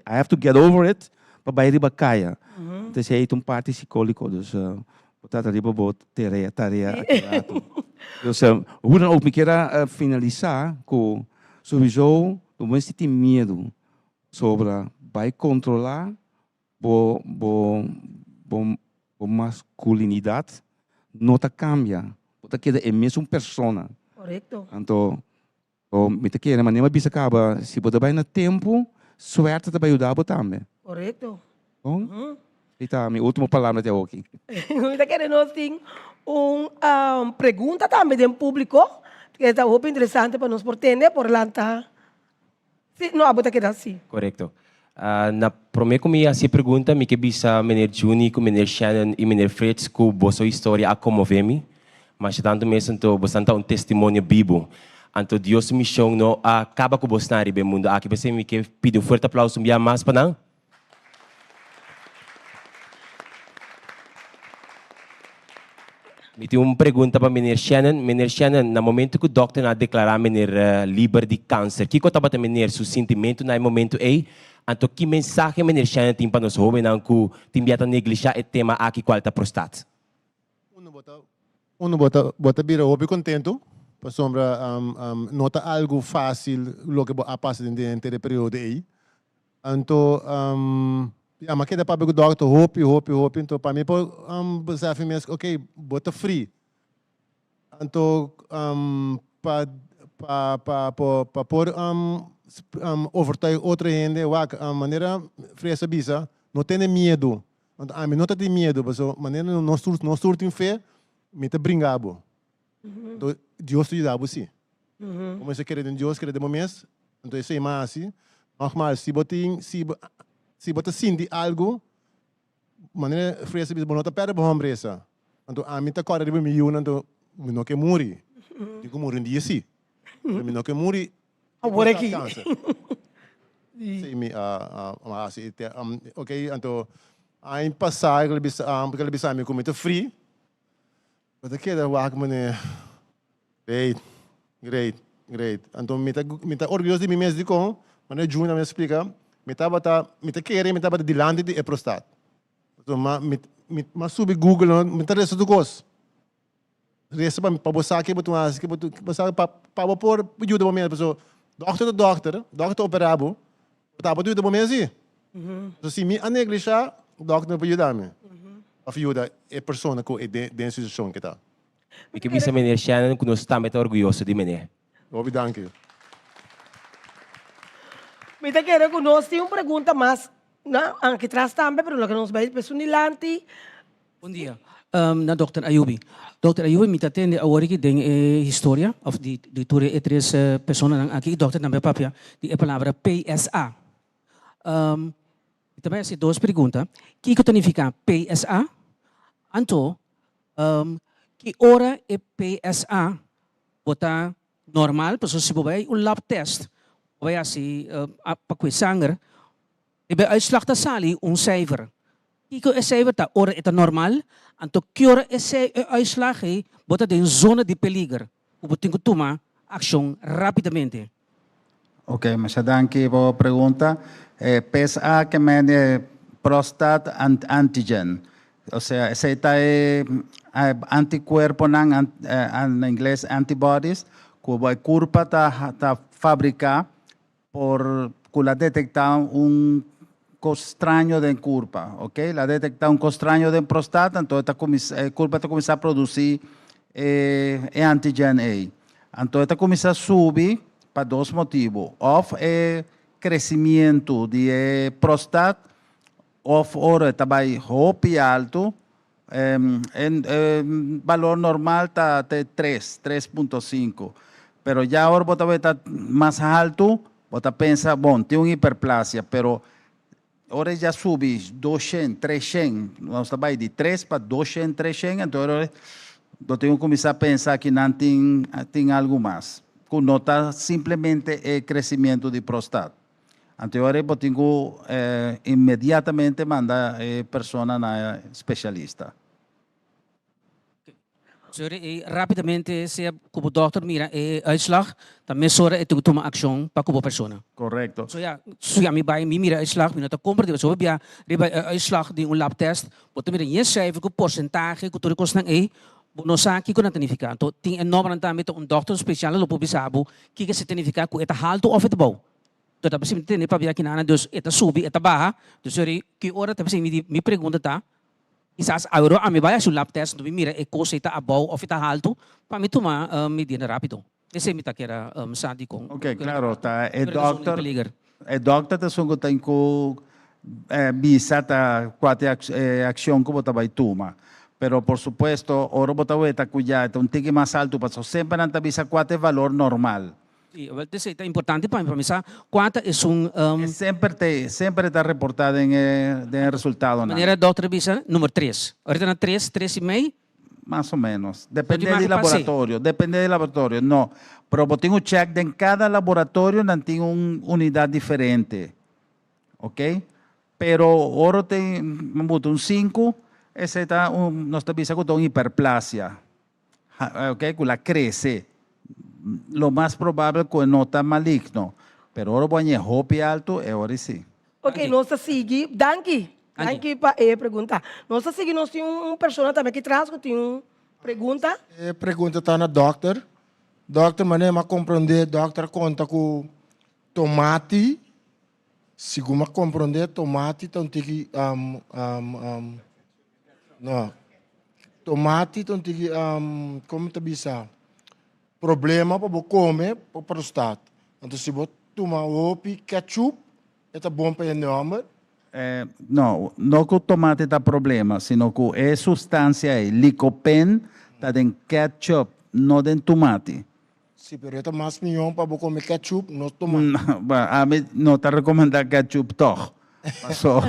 Speaker 15: I have to get over it pa bai riba kaya. Anto esei ta un parti sikóliko, dus bo trata riba bo tarea, tarea aki rato. Dus hoe dan ook mi kier a finalisá ku souiso bo mester tin miedu Sobra bai kontrolá bo bo bo bo maskulinidat no ta kambia, bo ta keda e mesun persona.
Speaker 1: Korekto.
Speaker 15: Anto bo mi ta kere manera mi a bisa kaba si bo ta bai na tempu suerte ta bai yuda bo tambe.
Speaker 1: Korekto.
Speaker 15: Bon? Ei ta mi ultimo palabra te awoki.
Speaker 1: Mi ta kere nos tin un pregunta tambe den publiko ke ta hopi interesante pa nos por tende por lanta. Sí, no, abo ta keda así.
Speaker 17: Korekto. Na promé ku mi hasi e pregunta mi ke bisa meneer Juni ku meneer Shannon i meneer Frits ku boso historia a konmové mi masha tantu mes anto bosan ta un testimonio bibu. Anto Dios su mishon no a kaba ku bosnan riba e mundu aki p'esei mi ke pidi un fuerte aplauso un bia mas pa nan. Mi tin un pregunta pa meneer Shannon. Meneer Shannon, na momento ku dòkternan a deklará meneer liber di kanser, kiko tabata meneer su sintimentu na e momento ei? Anto ki mensahe meneer Shannon tin pa nos hóbennan ku tin bia ta neglishá e tema aki kual ta prostat?
Speaker 14: Unu bo ta, unu bo ta, bo ta bira hopi kontentu. Pasobra no ta algu fásil loke bo a pasa den henter e periodo ei. Anto ya, mi a keda papia ku dòkter hopi, hopi, hopi. Anto pa mi por besef mi mes, ok, bo ta fri. Anto pa pa pa pa por overtuig otro hende, wak, manera Fresa a bisa, no tene miedu. Anto ami no ta tin miedu, pasobra manera nos tur nos tur tin fe, mi ta bringa bo. Anto Dios ta yuda bo si. Bo mester kere den Dios, kere den bo mes, anto esei mi a hasi. Nogmaals, si bo tin si bo si bo ta sinti algu, manera Fresa a bisa, bo no ta pèrdè bo hombresa. Anto ami ta kòrda riba mi yunan, anto mi no ke muri. Mi tin ku muri un dia si, pero mi no ke muri
Speaker 1: Awor aki.
Speaker 14: Sí, mi a hasi. Ok, anto aña pasá el a bisa, el a bisa mi ku mi ta fri. Bo ta keda wak manera, great, great, great. Anto mi ta, mi ta orguyoso di mi mes dikon, manera Juna mi a splika, mi tabata, mi ta kere mi tabata dilanti di e prostat. Pasobra mi, mi, mi a subi Google, mi ta resa tur kos. Resa pa pa bo sa ke bo tin hasi, ke bo tin, bo sa pa pa bo por yuda bo mes, pasobra dòkter ta dòkter, dòkter ta operá bo, bo ta por yuda bo mes si. So si mi a neglishá, dòkter no por yuda mi òf yuda e persona ku e den den e situashon ke ta.
Speaker 17: Mi ke bisa meneer Shannon ku nos tambe ta orguyoso di meneer.
Speaker 14: Hopi danki.
Speaker 1: Mi ta kere ku nos tin un pregunta mas na aki tras tambe, pero loke nos bai esun dilanti.
Speaker 16: Bon dia. Na Dòkter Ayubi. Dòkter Ayubi, mi ta tende awor aki den e historia of di di tur e tres personanan aki i dòkter tambe a papia di e palabra PSA. Mi ta bai hasi dos pregunta. Kiko ta nifiká PSA? Anto, ki ora e PSA bo ta normal? Pasobra si bo bai un lab test, bo bai hasi pa kue sanger, Riba e uitslag ta sali un cijfer. Kiko e cijfer ta ora e ta normal? Anto ki ora e e uitslag ei bo ta den zona di peliger ku bo tin ku tuma akshon rapidamente?
Speaker 6: Ok, masha danki pa bo pregunta. E PSA ke men e prostat antigen. Osea esei ta e antikuerponan, na ingles antibodies, ku bo e kurpa ta ta fabriká Por cu la detecta un cos straño den curpa, ok? La detecta un cos straño den prostata, anto e ta cuminsa, e curpa ta cuminsa produci e, e antigen ey. Anto e ta cuminsa subi pa dos motibo, of e crecimiento di e prostat, of ora e ta bay hopi alto, E balor normal ta te tres, tres punto sinku. Pero ya ora bo ta wet ta mas haltu, bo ta pensa, bon, tin un hiperplasia, pero ora e ya subi doshen, treshen, nos ta bai di tres pa doshen, treshen, anto ora bo tin ku kuminsá pensa ki nan tin tin algu mas, ku no ta simplemente e kresimiento di prostat. Anto e ora ei bo tin ku inmediatamente manda e persona na e spesialista.
Speaker 16: Sorry, ei rapidamente sea ku bo dòkter mira e uitslag, ta mesora e tin ku tuma akshon pa ku bo persona.
Speaker 6: Korekto.
Speaker 16: So ya, si ami bai mi mira e uitslag, mi no ta komprende, pasobra bia riba e uitslag di un lab test, bo ta mira yen seifer ku porsentahe ku tur e kosnan ei, bo no sa kiko nan ta nifiká. Anto tin e nòmbernan tambe ta un dòkter spesial lo por bisa bo kiko esei ta nifiká ku e ta haltu òf e ta bou. Dor ta bisa mi tende pabia kinana dus e ta subi e ta baha dus ori ki ora ta bisa mi di mi pregunta ta kisas awero ami bai haci un lab test mi mira e cos ei ta abou of e ta haltu pa mi tuma medida rapido esei mi ta kera sa dikon
Speaker 6: Ok claro ta e dokter e dokter ta esun ku tin ku bisa ta kua ta e accion ku bo ta bai tuma pero por supuesto ora bo ta weta ku ya e ta un tiki mas haltu pasobra semper nan ta bisa kua ta e valor normal.
Speaker 16: Sí, awel esei ta importante pa mi, pa mi sa kua ta esun.
Speaker 6: E semper ta e, semper e ta reportá den e, den e resultadonan.
Speaker 16: Manera dòkter a bisa, number tres. Ahorita na tres, tres i mei.
Speaker 6: Mas o menos. Depende di laboratorio, depende di laboratorio. No, pero bo tin ku chèk den kada laboratorio nan tin un unidat diferente. Oke? Pero ora tin, bo buta un sinku, esei ta un, nos ta bisa ku ta un hiperplasia. Ok, cu la crece. Lo mas probabel cu e no ta maligno. Pero ora bo a ñe hopi alto, e ora si.
Speaker 1: Ok, nos ta sigui. Danki. Danki pa e pregunta. Nos ta sigui, nos tin un persona tambe aki tras cu tin un pregunta.
Speaker 8: E pregunta ta na dokter.
Speaker 18: Dòkter manera mi a komprondé, dòkter a konta ku tomati, segun mi a komprondé tomati ta un tiki no, tomati ta un tiki komo ta bisa problema pa bo kome pa prostat. Anto si bo tuma hopi ketchup e ta bon pa e nòmber.
Speaker 6: No, no ku tomati ta problema, sino ku e sustansia ei, lycopene, ta den ketchup, no den tomati.
Speaker 18: Si, pero e ta mas mihó pa bo kome ketchup, no tomati.
Speaker 6: Bueno, ami no ta rekomendá ketchup tòg. Paso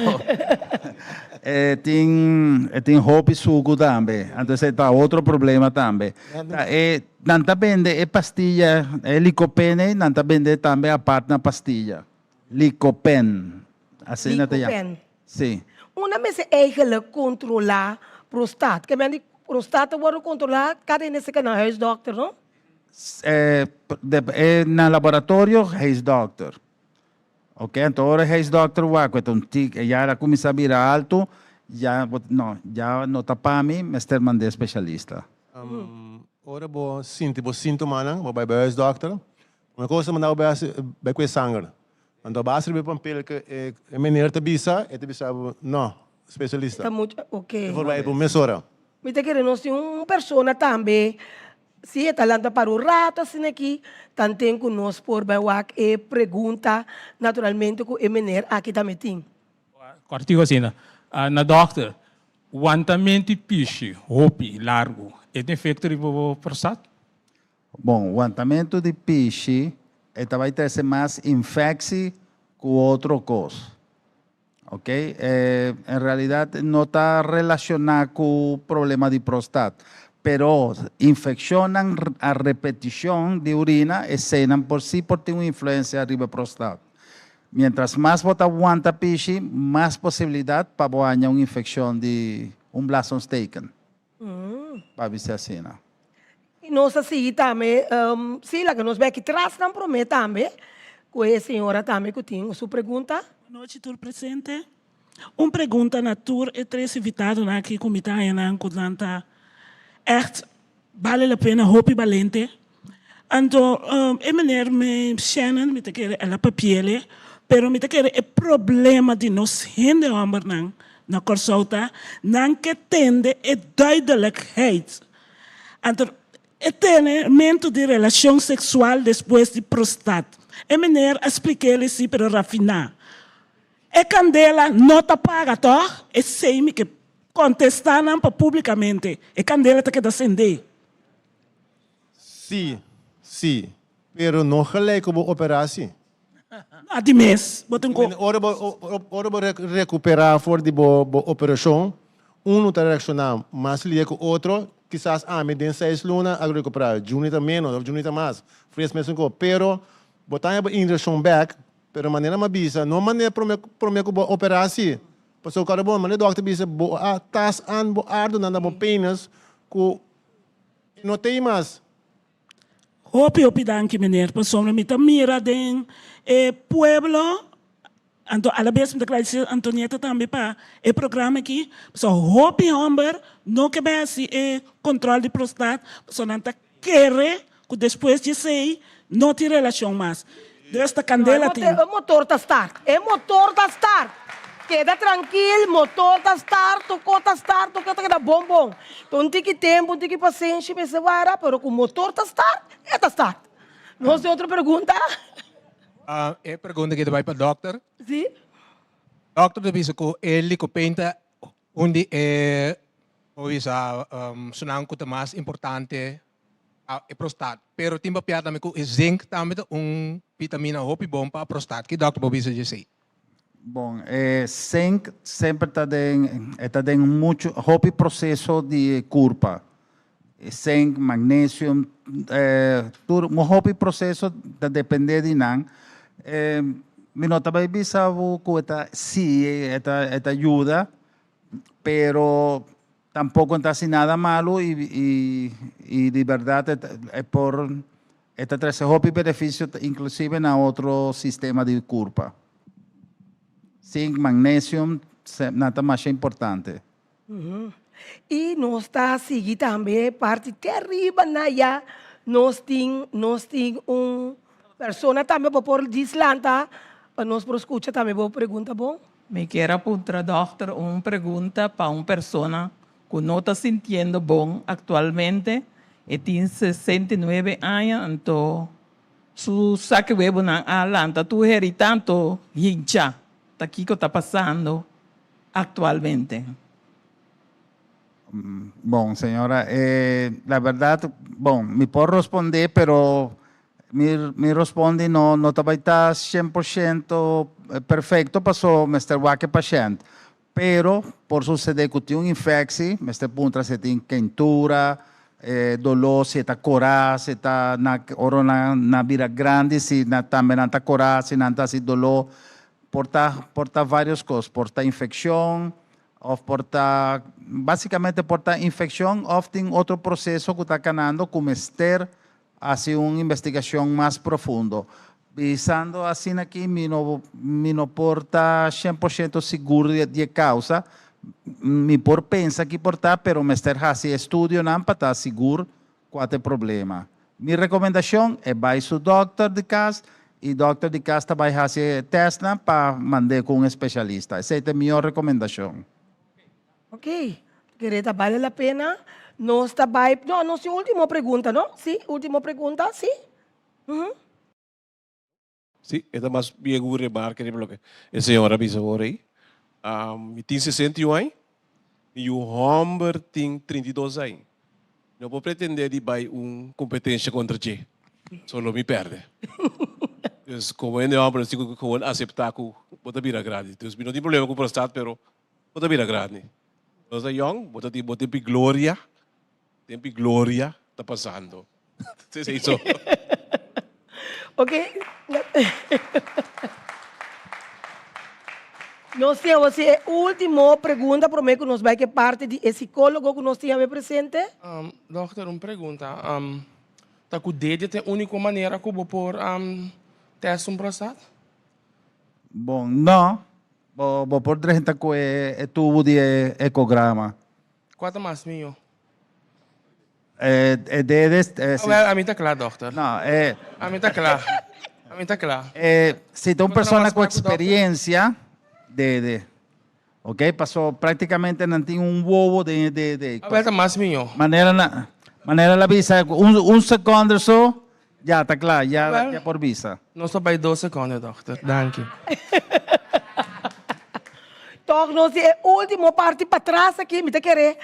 Speaker 6: e tin e tin hopi suku tambe, anto esei ta otro problema tambe. Ta e nan ta bende e pastilla, e lycopene ei, nan ta bende tambe apart na pastilla. Lycopene. Asina ta yama.
Speaker 1: Lycopene.
Speaker 6: Si.
Speaker 1: Unda mester eigenlijk controla prostaat? Ke men di prostaat ta wordo controla kada hende seka nan huisdokter, no?
Speaker 6: E na laboratorio huisdokter. Ok, anto ora huisdokter wak ku e ta un tik, e ya a kuminsá bira altu, ya bo no, ya no ta pa mi, mester mand'é spesialista.
Speaker 14: Ora bo sinti bo sintomanan, bo bai bai huisdokter, Prome cosa manda bo bai bai cu e sanger. Anto a base riba e pampel cu e meneer ta bisa, e ta bisa bo, no, specialista.
Speaker 1: Ta mucho, ok.
Speaker 14: E por bai bo mesora.
Speaker 1: Mi ta kere nos tin un persona tambe, si e ta lanta para un rato asina aki, tanten cu nos por bai wak e pregunta naturalmente cu e meneer aki tambe tin.
Speaker 19: Kòrtiku asina, Na dòkter, wantamenti pishi hopi largu e tin efekto riba bo prostat?
Speaker 6: Bon, wantamentu di pishi e ta bai trese mas infectie ku otro kos. Ok, e en realidad no ta relaciona ku problema di prostat, pero infeccionnan a repeticion di urina eseinan por si por tin un influencia riba e prostat. Mientras mas bo ta wanta pishi, mas posibilidad pa bo haña un infeccion di un blaasontsteking. Pa bisa asina.
Speaker 1: I nos a sigui tambe, sí, laga nos bek tras nan promé tambe, ku e señora tambe ku tin su pregunta.
Speaker 20: Nochi tur presente. Un pregunta na tur e tres invitadonan aki ku mi ta haña nan ku nan ta ègt bale la pena hopi balente. Anto e meneer me Shannon mi ta kere el a papiele pero mi ta kere e problema di nos hende hombernan na Kòrsou ta nan ke tende e duidelijkheid. Anto e tenemento di relashon seksual despues di prostat. E meneer a splik'el si pero rafiná. E kandela no ta paga tòg? Esei mi ke kontestá nan pa publikamente. E kandela ta keda sendé.
Speaker 14: Sí, sí, pero no gelijk ku bo operá sí.
Speaker 20: No, di mes, bo tin ku.
Speaker 14: Ora bo, ora bo rekuperá for di bo bo operashon, unu ta reakshoná mas lihe ku otro, kisas ami den seis luna a rekuperá, Juni ta ménos òf Juni ta mas, Fries mesun kos, pero bo ta haña bo inreshon bèk, pero manera mi a bisa, no manera promé promé ku bo operá sí, pasobra kòrda bon, manera dòkter bisa bo a tas an bo ardunan na bo penis ku E no tei mas.
Speaker 20: Hopi hopi danki meneer pasobra mi ta mira den e pueblo anto alabes mi ta gradisi Antonieta tambe pa e programa aki pasobra hopi homber no ke bai hasi e control di prostat pasobra nan ta kere ku despues di esei no tin relashon mas. Dus ta kandela tin.
Speaker 1: E motor ta start. E motor ta start. Keda trankil, motor ta start, toko ta start, toko ta keda bon bon. Ta un tiki tempu, un tiki pasenshi mester wara, pero ku motor ta start, e ta start. Nos tin otro pregunta?
Speaker 19: E pregunta aki ta bai pa dòkter.
Speaker 1: Si.
Speaker 19: Dòkter ta bisa ku e licopene ta un di e, bo bisa, sunan ku ta mas importante e prostat. Pero tin papia tambe ku e zinc tambe ta un vitamina hopi bon pa prostat. Ki dòkter por bisa dje esei?
Speaker 6: Bon, e zinc semper ta den, e ta den mucho, hopi proceso di e kurpa. E zinc, magnesium, tur un hopi proceso ta depende di nan. Mi no ta bai bisa bo ku e ta, si e ta e ta yuda, pero Tampoco ta haci nada malo y y di berdad e por e ta trece hopi beneficio inclusive na otro sistema di curpa. Zinc, magnesium nan ta masha importante.
Speaker 1: Y nos ta sigui tambe parti te ariba na ya. Nos tin nos tin un persona tambe bo por djis lanta pa nos por skucha tambe bo pregunta bon.
Speaker 21: Mi kier a puntra dòkter un pregunta pa un persona ku no ta sintiendo bon aktualmente, e tin 69 aña anto su saki webunan a lanta tur heri tanto hincha, ta kiko ta pasando aktualmente?
Speaker 6: Bon, señora, eh, la verdad, bon, mi por respondé, pero mi, mi responde no, no ta bai ta 100% perfecto, paso mester wak e pashent. Pero por sucede cu tin un infectie, mester puntra si e tin kentura, eh, dolor, si e ta cora, si e ta na, ora nan, nan bira grandi, si nan tambe nan ta cora, si nan ta haci dolor. Por ta, por ta varios cos, por ta infeccion, Of por ta, basicamente por ta infeccion of tin otro proceso cu ta canando cu mester haci un investigacion mas profundo. Bisando asina aki mi no mi no por ta 100% sigur di e causa, mi por pensa ki por ta pero mester haci estudionan pa ta sigur cua ta e problema. Mi recomendacion e bay su dokter di cas y dokter di cas ta bay haci e testnan pa mand'e cu un especialista. Esey ta e mihor recomendacion.
Speaker 1: Ok, kere ta bale la pena. Nos ta bay, no, nos tin ultimo pregunta, no? Si, ultimo pregunta, si? Uhm.
Speaker 22: Sí, e ta mas bien un remarke riba loke e señor a bisa awor ei. Mi tin 61 aña, mi yu hòmber tin 32 aña. No por pretendé di bai un kompetensia kontra dje, so lo mi pèrdè. Dus komo hende hòmber nos tin ku gewoon aseptá ku bo ta bira grandi. Dus mi no tin problema ku prostat, pero bo ta bira grandi. Nos ta yòn, bo ta tin bo tempu di gloria, Tempu i gloria ta pasando. Esei so.
Speaker 1: Ok. Nos tin awor si e ultimo pregunta prome ku nos bai ku e parti di e sikólogo ku nos tin awe presente.
Speaker 23: Dòkter, un pregunta. Ta ku dede ta e úniko manera ku bo por tèst un prostat?
Speaker 6: Bon, no. Bo bo por drenta ku e tubo di e ekograma.
Speaker 23: Kua ta mas mihó?
Speaker 6: E, e dede... E, si,
Speaker 23: Wel, ami ta kla, dokter.
Speaker 6: No, e...
Speaker 23: Ami ta kla. Ami ta kla.
Speaker 6: E, si ta un persona ku eksperiencia, dede. Ok, paso praktikamente nan tin un wowo den e dede.
Speaker 23: Awel ta mas mihó.
Speaker 6: Manera na, manera la bisa, un, un sekonde so, ya ta kla, ya,
Speaker 23: Awel,
Speaker 6: ya por bisa.
Speaker 23: Nos ta bai dos sekonde, dokter. Danki.
Speaker 1: Tòg nos di e último parti patras aki, mi ta kere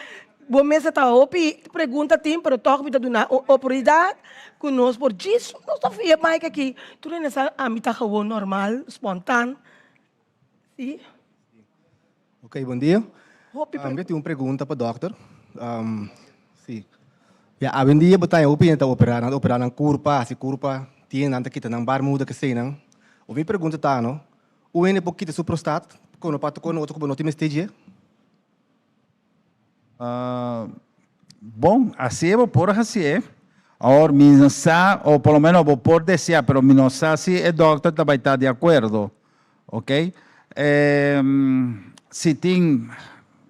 Speaker 1: bo mester ta hopi pregunta tin, pero tòg mi ta duna un oportunidat ku nos por djis nos ta fia mic aki. Tur hende sa ami ta gewoon normal, spontan. Si.
Speaker 24: Ok, bon dia.
Speaker 1: Hopi
Speaker 24: Mi tin un pregunta pa dòkter. Si. Ya, awendia bo ta haña hopi hende ta operá, nan ta operá nan kurpa, hasi kurpa, tin nan ta kita nan barmuda, keseinan. Mi pregunta ta no, Un hende por kita su prostat kono pa toko otro ku bo no tin mester dje?
Speaker 6: Bon, así bo por hasié. Awor mi no sa, o por lo menos bo por deseá, pero mi no sa si e dòkter ta bai ta di akuerdo. Oke. Si tin,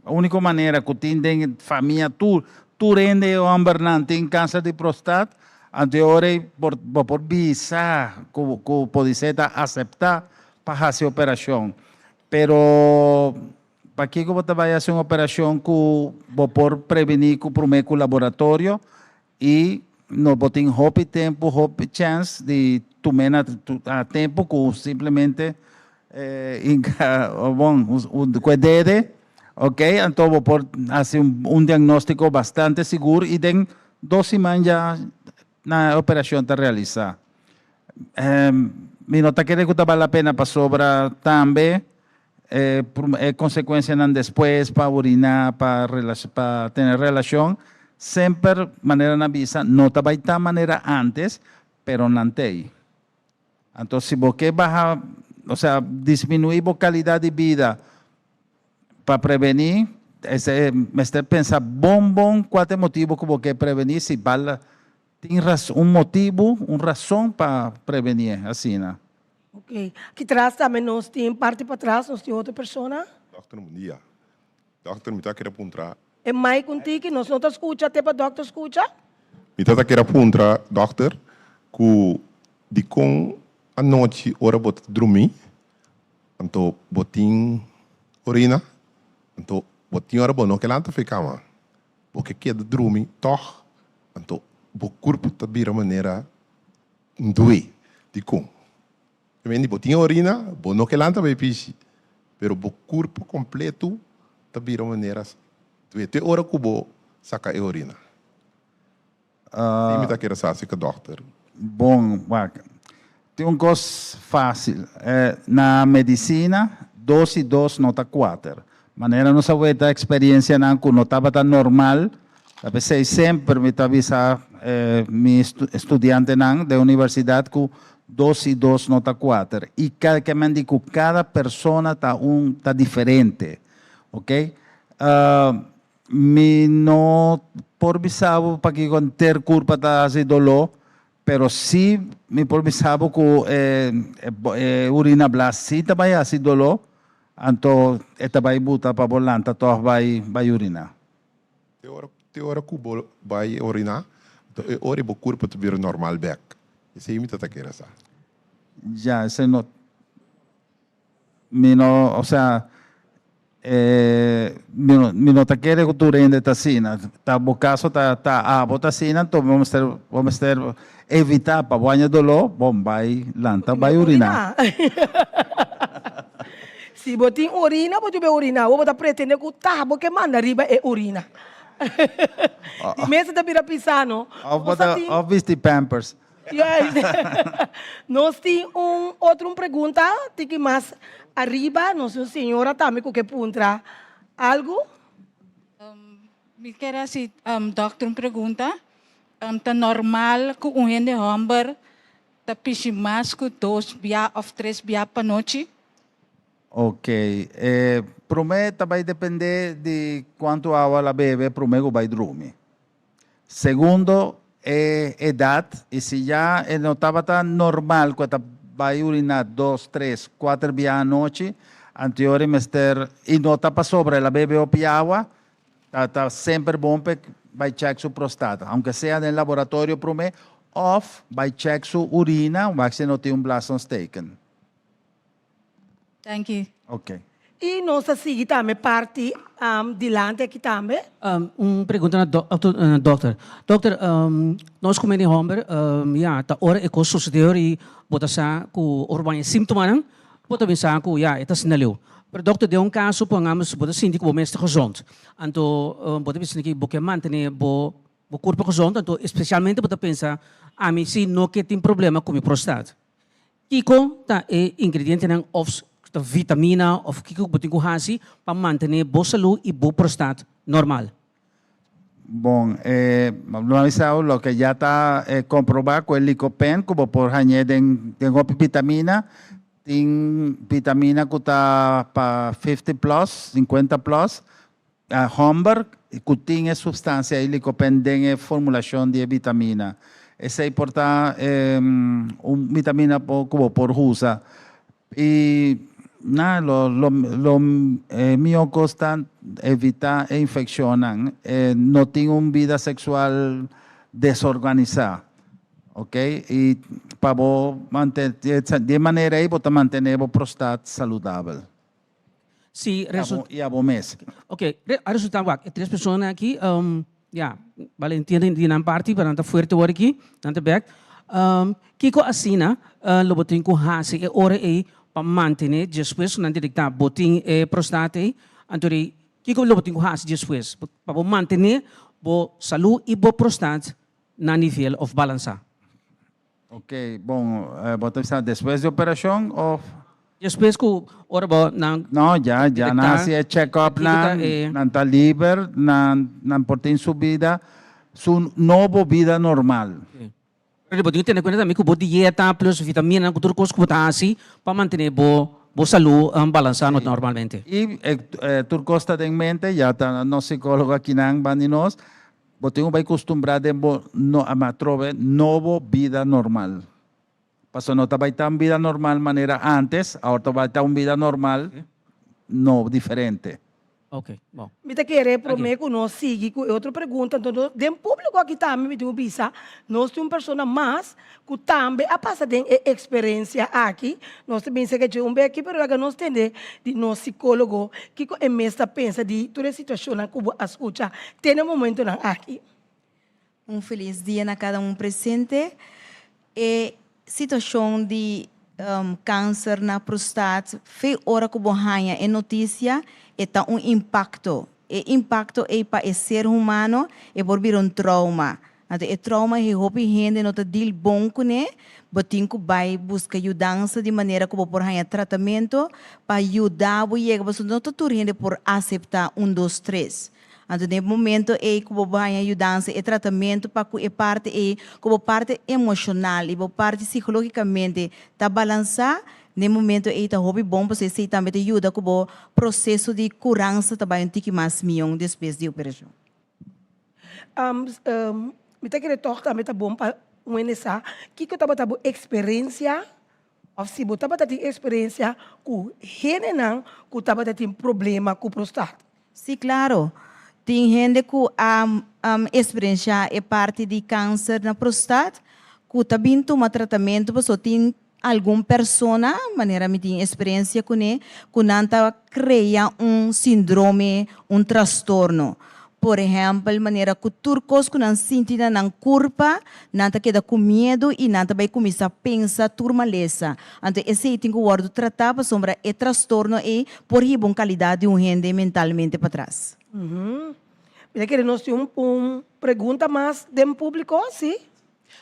Speaker 6: úniko manera ku tin den famia tur, tur hende e hòmbernan tin kanser di prostat, Anto e ora ei por bo por bisa ku ku podisé ta aseptá pa hasi operashon. Pero pakiko bo ta bai hasi un operashon ku bo por prevení ku promé ku laboratorio i no bo tin hopi tempu, hopi chèns di tum'é na a tempu ku simplemente hinka bon ku e dede, ok, anto bo por hasi un diagnóstiko bastante sigur i den Dos siman ya na e operacion ta realisa. Mi no ta kere cu ta bal la pena pasobra tambe e e consecuencianan despues pa urina, pa pa tene relacion, semper manera nan bisa no ta bay ta manera antes, pero nan t'ey. Anto si bo ke baha, osea disminui bo calidad di bida, Pa prevení, esei mester pensa bon bon kua ta e motibu ku bo ke prevení, si bal tin un motibu, un rason pa prevenié asina.
Speaker 1: Ok. Aki tras tambe nos tin parti patras nos tin otro persona.
Speaker 25: Dòkter bon dia. Dòkter mi ta kere puntra.
Speaker 1: E mic un tiki, nos no ta skucha te pa dòkter skucha.
Speaker 4: Mi tata kier a puntra dòkter ku dikon anochi ora bo ta drumí anto bo tin orina anto bo tin ora bo no ke lanta for e kama bo ke keda drumi tòg anto bo kurpo ta bira manera due dikon? Mendi bo tin orina bo no ke lanta bai pishi pero bo kurpo kompleto ta bira manera due te ora ku bo saka e orina. Si mi ta kere sa si ku dòkter.
Speaker 6: Bon, wak. Tin un kos fásil. Na medisina, dos i dos no ta kuater. Manera nos a weta eksperensianan ku no tabata normal, ta p'esei semper mi ta bisa mi studiantenan den universidat ku dos i dos no ta kuater. I ke men di ku kada persona ta un ta diferente. Oke. Mi no por bisa bo pakiko henter kurpa ta hasi doló, pero sí mi por bisa bo ku e e urina blas sí ta bai hasi doló, anto e ta bai buta pa bo lanta tòg bai bai uriná.
Speaker 4: Te ora te ora ku bo bai oriná, anto e ora bo kurpa ta bira normal bèk. Esei mi ta ta kere sa.
Speaker 6: Ya, esei no. Mi no, osea, mi no, mi no ta kere ku tur hende ta asina. Ta bo kaso ta ta abo ta asina, anto bo mester bo mester evitá pa bo haña doló, bon bai lanta bai uriná.
Speaker 1: Si bo tin urina, bo debe uriná. Awor bo ta pretende ku ta bo ke manda riba e urina. Di mester ta bira pisá no.
Speaker 6: Òf bo ta òf bisti pampers.
Speaker 1: Yes. Nos tin un otro un pregunta tiki mas ariba. Nos un señora tambe ku ke puntra algu.
Speaker 11: Mi ker hasi dòkter un pregunta. Ta normal ku un hende hòmber ta pishi mas ku dos bia òf tres bia pa nochi?
Speaker 6: Ok. E promé ta bai dependé di kuantu awa el a bebe promé ku bai drumi. Segundo e edad y si ya e no tabata normal cu e ta bay urina dos, tres, cuater bia anochi, anteori mester y no ta pasobra el a bebe hopi awa, ta ta semper bon p'e bay check su prostata, aunke sea den laboratorio prome of bay check su urina wak si e no tin un blaasontsteken.
Speaker 11: Danki.
Speaker 6: Ok.
Speaker 1: I nos ta sigui tambe parti dilanti aki tambe.
Speaker 16: Un pregunta na dokter. Dokter, nos ku mene homber, ya, ta ora e kos sosede ora i bo ta sa ku ora bo haña símptomanan, bo ta bin sa ku ya, e ta asina leu. Pero dokter, den un kaso pongamos bo ta sinti ku bo mes ta gezond, anto bo ta bisa ku bo ke mantené bo bo kurpo gezond, anto espesialmente bo ta pensa, ami si no ke tin problema ku mi prostat. Kiko ta e ingredientenan of ta vitamina of kiko ku bo tin ku hasi pa mantené bo salú i bo prostat normal?
Speaker 6: Bon, e lo a bisa bo loke ya ta komprobá ku e likopen ku bo por hañ'é den den hopi vitamina. Tin vitamina ku ta pa fifty plus, sinkuenta plus, Hòmber ku tin e supstansia ei likopen den e formulashon di e vitamina. Esei por ta un vitamina ku bo por usa. I na lo lo lo e mihó kos ta evitá e infekshonnan. No tin un bida seksual desorganisá, oke. I pa bo mantené di e manera ei bo ta mantené bo prostat saludabel.
Speaker 16: Si
Speaker 6: resu I abo mes.
Speaker 16: Ok, a resulta wak, e tres persona aki, ya, bale entiendo di nan parti, pero nan ta fuerte wor aki, nan ta bek. Kiko asina lo bo tin ku hasi e ora ei pa mantene despues ku nan detekta bo tin e prostate ei, anto di kiko lo bo tin ku hasi despues pa bo mantene bo salu i bo prostat na nivel of balansa?
Speaker 6: Ok, bon, bo ta bisa despues di operashon of?
Speaker 16: Despues ku ora bo nan.
Speaker 6: No, ya, ya nan hasi e check up nan, nan ta liber, nan, nan por tin su bida, su nobo bida normal.
Speaker 16: Pero bo tin ku tene kuenta tambe ku bo dieta plus vitaminanan ku tur kos ku bo ta hasi pa mantene bo bo salú balansá normalmente.
Speaker 6: I tur kos ta den mente, ya ta nos sikólogo akinan banda di nos. Bo tin ku bai kustumbrá den bo no ama atrobe nobo bida normal. Pasobra no ta bai ta un bida normal manera ántes, awor ta bai ta un bida normal no diferente.
Speaker 16: Ok, bon.
Speaker 1: Mi ta kere prome ku nos sigui ku e otro pregunta, anto nos den públiko aki tambe mi tin ku bisa, nos tin un persona mas ku tambe a pasa den e eksperensia aki. Nos ta bin seka dje un beki, pero laga nos tende di nos sikólogo kiko e mes ta pensa di tur e situashonnan ku bo a skucha te na e momentonan aki.
Speaker 3: Un felis dia na kada un presente. E situashon di kanser na prostat, fe ora ku bo haña e notisia, e ta un impakto. E impakto ei pa e ser humano e por bira un trauma. Anto e trauma ei hopi hende no ta deal bon kuné, bo tin ku bai buska yudansa di manera ku bo por haña tratamentu pa yuda bo yega, pasobra no ta tur hende por aseptá un dos tres. Anto den e momento ei ku bo baña yudansa e tratamentu pa ku e parti ei, ku bo parti emoshonal i bo parti sikológikamente ta balansá, den e momento ei ta hopi bon pasobra esei tambe ta yuda ku bo proseso di kuransa ta bai un tiki mas mion despues di operashon.
Speaker 1: Mi ta kere tòg tambe ta bon pa un hende sa kiko tabata bo eksperensia Of si bo tabata tin experiencia cu hendenan cu tabata tin problema cu prostat.
Speaker 3: Sí, claro. Tin hende cu a experiencia e parti di cancer na prostat cu ta bin tuma tratamento pasobra tin algun persona, manera mi tin experiencia cune, cu nan ta crea un sindrome, un trastorno. Por ehèmpel, manera ku tur kos ku nan sinti na nan kurpa, nan ta keda ku miedu i nan ta bai kuminsá pensa tur malesa. Anto esei tin ku wòrdu tratá pasobra e trastorno ei por hiba un kalidat di un hende mentalmente patras.
Speaker 1: Mi ta kere nos tin un pregunta mas den públiko, sí?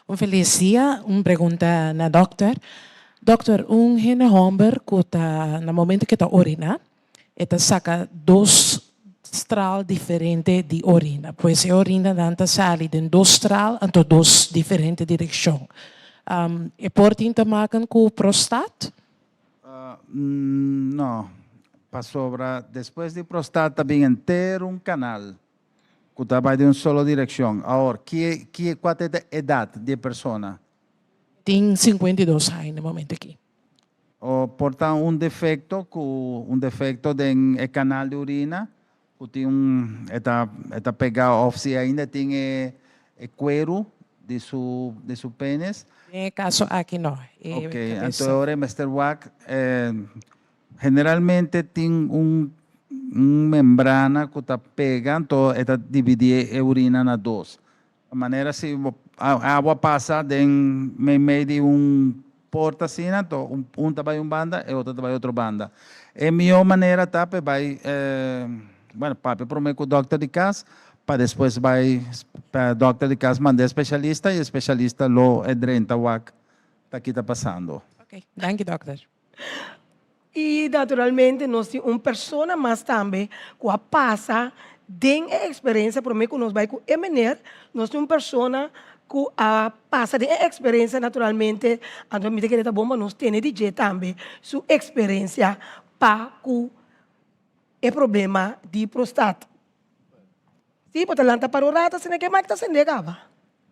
Speaker 5: Un felis dia, un pregunta na dòkter. Dòkter, un hende hòmber ku ta na momento ku e ta oriná, E ta saka dos straal diferente di orina. Pues e orinanan ta sali den dos straal anto dos diferente direkshon. E por tin te maken ku prostat?
Speaker 6: No, pasobra despues di prostat ta bin henter un kanal ku ta bai den un solo direkshon. Awor, ki ki kua ta e edat di e persona?
Speaker 5: Tin 52 aña na e momento aki.
Speaker 6: O por ta un defecto cu un defecto den e canal di urina cu tin un e ta e ta pega of si ainda tin e e cueru di su di su penis.
Speaker 5: Den e caso aki no. E
Speaker 6: Ok,
Speaker 5: cabeza.
Speaker 6: anto e ora e mester wak generalmente tin un un membrana cu ta pega anto e ta dividi e urina na dos. Manera si bo awa pasa den meimei di un porta asina, anto un ta bai un banda, e otro ta bai otro banda. E mihó manera ta pa e bai, bueno, papia promé ku dòkter di kas, pa despues bai pa dòkter di kas manda e spesialista i e spesialista lo e drenta wak ta ki ta pasando.
Speaker 5: Ok, danki dòkter.
Speaker 1: I naturalmente nos tin un persona mas tambe ku a pasa den e eksperensia promé ku nos bai ku e mener, nos tin un persona ku a pasa den e eksperensia naturalmente, anto mi ta kere ta bon pa nos tene di dje tambe su eksperensia pa ku e problema di prostat. Sí, bo ta lanta para un rato asina ke mak ta sende kaba.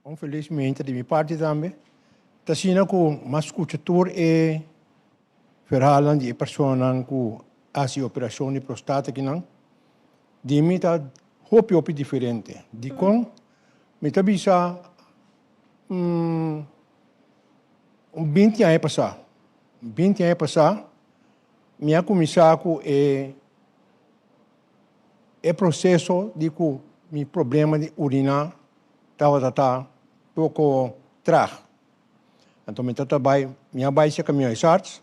Speaker 18: Un felis mente di mi parti tambe. Ta asina ku m'a skucha tur e verhaalnan di e personanan ku a hasi operashon di prostata akinan, di mi ta hopi hopi diferente. Dikon? Mi ta bisa un binti aña pasá, binti aña pasá mi a kuminsá ku e. E proseso di ku mi problema di uriná tabata ta poko trag. Anto mi ta bai, mi a bai serka mi huisarts,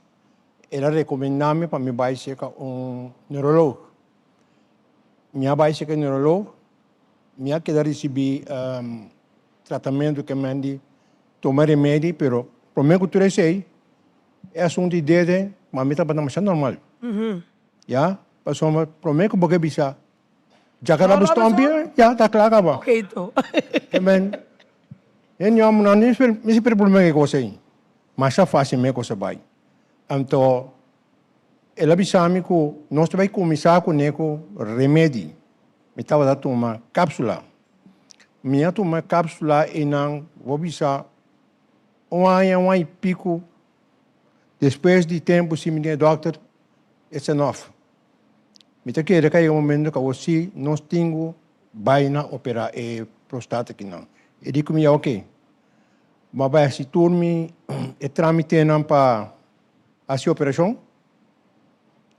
Speaker 18: el a rekomendá mi pa mi bai serka un neurolog. Mi a bai serka e neurolog, mi a keda risibí tratamentu ke men di tuma remedi, pero promé ku tur esei, e asuntu di dede pa mi tabata masha normal. Ya, pasobra prome ku bo ke bisa djaka na bo stompie, ya ta kla kaba. Ke men, e ñòmbernan ni si problema ku e kos ei. Masha fásil me kos a bai. Anto el a bisa mi ku nos ta bai kuminsá kuné ku remedi. Mi tabata tuma kápsula. Mi a tuma kápsula einan, bo bisa un aña, un aña i piku. Despues di tempu si mi den e dòkter, it's enough.
Speaker 2: Mi ta kere ku a yega un momento ku awor sí nos tin ku bai na operá e prostat akinan. E di ku mi ya oke. Mi a bai hasi tur mi e trámitenan pa hasi operashon.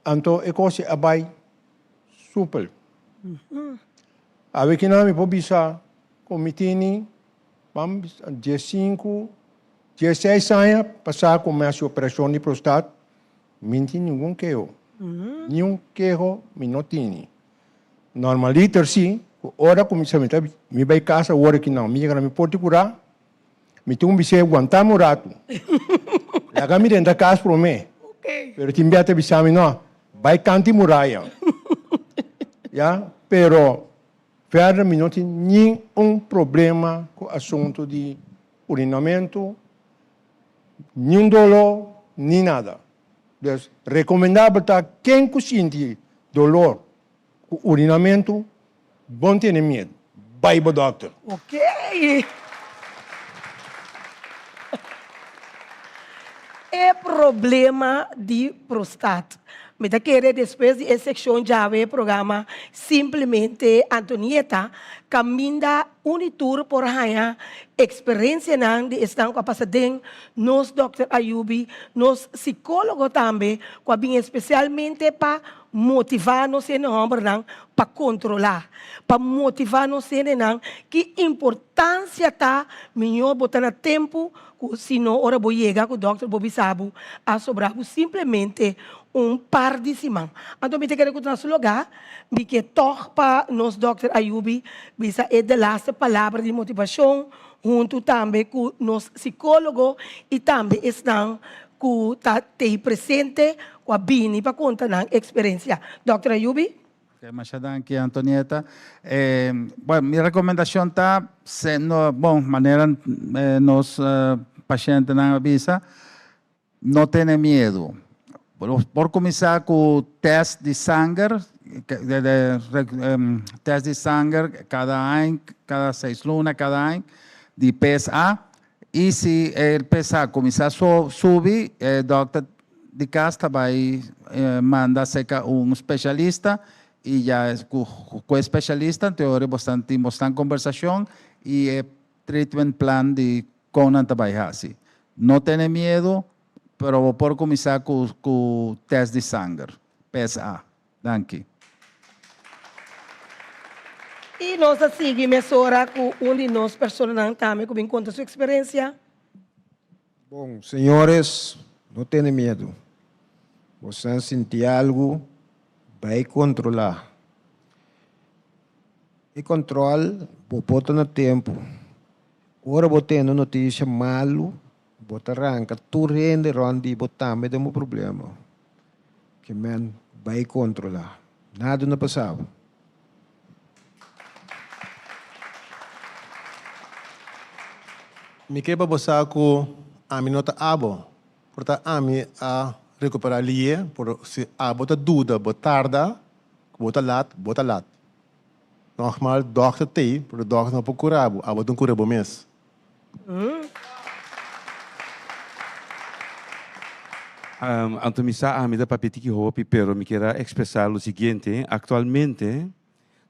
Speaker 2: Anto e kos a bai supel. Awe kinan mi por bisa ku mi tini ban bisa diesinku, dieseis aña pasá ku mi hasi operashon di prostat, mi no tin ningun keho. Niun keho mi no tini. Normaliter si, ku ora ku mi sa mi ta mi bai kas awor akinan, mi yega na mi porta di kurá, Mi tin un bis'é wantá mi un ratu. Laga mi drenta kas promé. Pero tin bia ta bisa mi, no, bai kant'i muraya. Ya, pero verder mi no tin ningun problema ku asuntu di urinamentu, niun doló, ni nada. Dus rekomendabel ta ken ku sinti dolor ku urinamentu, Bon tene miedu. Bai bo dokter.
Speaker 1: Ok. E problema di prostat. Mi ta kere despues di e sekshon djawe e programa Simplemente Antonieta kaminda un i tur por haña eksperensianan di esnan ku a pasa den nos dòkter Ayubi, nos sikólogo tambe ku a bin espesialmente pa Motivá nos hende hòmbernan pa kontrolá, pa motivá nos hendenan ki importansia ta miñó bo ta na tempu ku si no ora bo yega ku dòkter bo bisa bo a sobrá bo simplemente un par di siman. Anto mi ta kere ku ta na su lugá, mi ke tòg pa nos dòkter Ayubi bisa e delaste palabra di motivashon huntu tambe ku nos sikólogo i tambe esnan ku ta tei presente ku a bini pa konta nan eksperensia. Dòkter Ayubi.
Speaker 6: Ok, masha danki Antonieta. Bueno, mi rekomendashon ta, no, bon, manera nos pashentenan a bisa, no tene miedu. Bo por kuminsá ku tèst di sanger, tèst di sanger kada aña, kada seis luna, kada aña, di PSA. I si e PSA kuminsá subi, e dòkter di kas ta bai manda serka un spesialista i ya ku e spesialista anto ora bosnan tin bosnan kombersashon i e treatment plan di kon nan ta bai hasi. No tene miedu, pero bo por kuminsá ku ku tèst di sanger, PSA. Danki.
Speaker 1: I nos a sigui mesora ku un di nos personanan tambe ku bin konta su eksperensia.
Speaker 8: Bon, señores, no tene miedu. Bosan sinti algu, bai kontrolá. E kòntròl bo por ta na tempu. Ora bo tende un notisia malu, bo ta ranka tur hende rònt di bo tambe den bo problema. Ke men bai kontrolá. Nada no pasa bo.
Speaker 14: Mi ke pa bo sa ku ami no ta abo, por ta ami a rekuperá lié, pero si abo ta duda bo tarda, ku bo ta lat, bo ta lat. Nògmal dòkter t'ei, pero dòkter no por kura bo, abo tin kura bo mes.
Speaker 15: Anto mi sa ami ta papia tiki hopi, pero mi kier a expresa lo siguiente, actualmente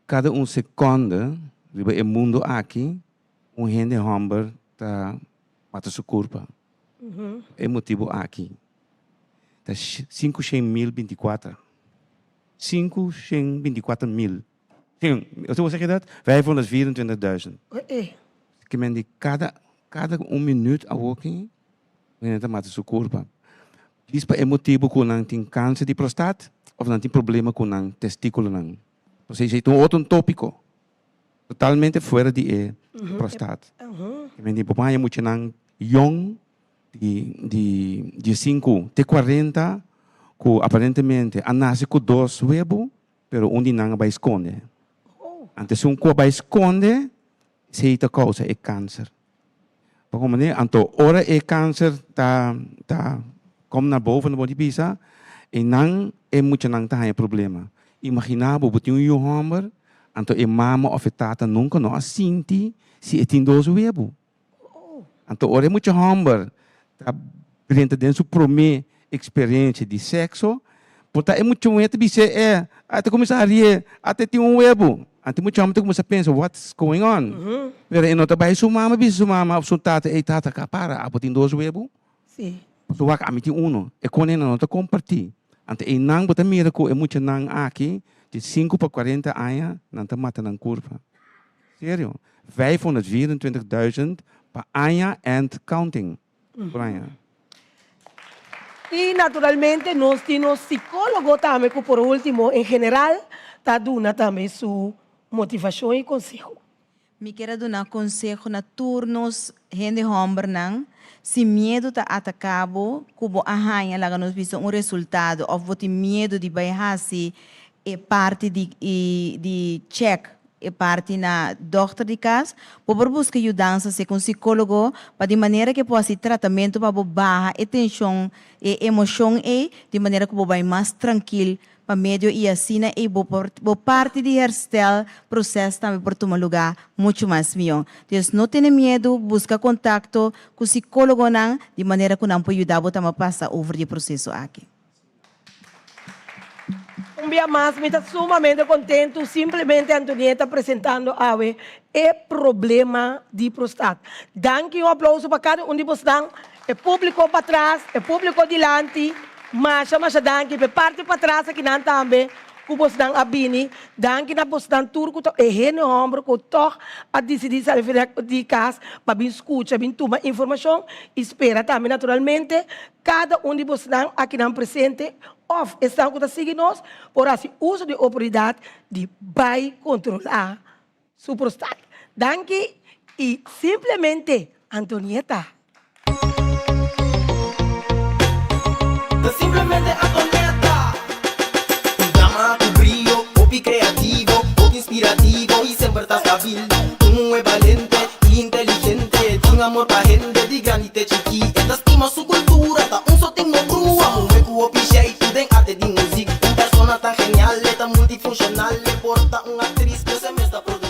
Speaker 15: cada un seconde riba e mundo aki un hende homber ta mata su curpa. E motibo aki ta 500.000 binticuater. 524.000. Hoe zeg je dat? 524.000. Ke men di kada kada un minuut awoki hende ta mata su kurpa. Dis pa e motibu ku nan tin kanser di prostat of nan tin problema ku nan testikulonan. Entonces esei ta un otro topiko totalmente fuera di e prostat. Ke men di bo por haña muchanan yong di di diesinku te kuarenta ku aparentemente a nase ku dos webu Pero un di nan a bai skonde. Anto esun ku a bai skonde, esei ta kousa e kanser. Pa komprendé? Anto ora e kanser ta ta kom na boven, bo di bisa, einan e muchanan ta haña problema. Imaginá bo, bo tin un yu hòmber, anto e mama òf e tata nunka no a sinti si e tin dos webu. Anto ora e mucha hòmber ta drenta den su promé eksperensia di sekso, Por ta e mucha muhé ta bis'é e, a ta kuminsá harié, a ta tin un webu. Anto e mucha hòmber ta kuminsá pensa, what's going on? Pero e no ta bai su mama bisa su mama òf su tata, ey tata, ka para, abo tin dos webu?
Speaker 1: Sí.
Speaker 15: Pasobra wak, ami tin uno. E konenan no ta kompartí. Anto einan bo ta mira ku e muchanan aki di sinku pa kuarenta aña nan ta mata nan kurpa. Serio. Vijfhonderdvierentwintig duizend pa aña and counting. Por aña.
Speaker 1: I naturalmente nos tin nos psicólogo tambe ku por último en general ta duna tambe su motivashon i konseho.
Speaker 3: Mi kier a duna konseho na tur nos hende hòmbernan, si miedu ta ataká bo ku bo a haña laga nos bisa un resultado òf bo tin miedu di bai hasi e parti di di chèk e parti na dòkter di kas, bo por buska yudansa serka un sikólogo pa di manera ke por hasi tratamentu pa bo baha e tenshon, e emoshon ei, di manera ku bo bai mas trankil pa medio i asina ei bo por bo parti di herstel proses tambe por tuma lugá muchu mas mihó. Dus no tene miedu, buska kontakto ku sikólogonan di manera ku nan por yuda bo tambe pasa over di e proseso aki.
Speaker 1: Un bia mas mi ta sumamente kontentu, simplemente Antonieta presentando awe e problema di prostat. Danki un aplouso pa kada un di bosnan, e públiko patras, e públiko dilanti, masha masha danki pa e parti patras akinan tambe ku bosnan a bini. Danki na bosnan tur ku ta e hende hòmber ku tòg a disidí sali di kas pa bin skucha, bin tuma informashon i spera tambe naturalmente Kada un di bosnan akinan presente òf esnan ku ta sigui nos por hasi uso di e oportunidat di bai kontrolá su prostat. Danki i simplemente Antonieta.
Speaker 7: Ta simplemente Antonieta. Un dama ku brio, hopi kreativo, hopi inspirativo i semper ta stabil. Un muhé balente i inteligente, tin amor pa hende di grandi te chikí. E ta stima su kultura, ta un sotin no brua. Muhé ku hopi sheitu den arte di muzik. Un persona tan genial, e ta multifunshonal. E por ta un aktris, pero se mes ta produsí.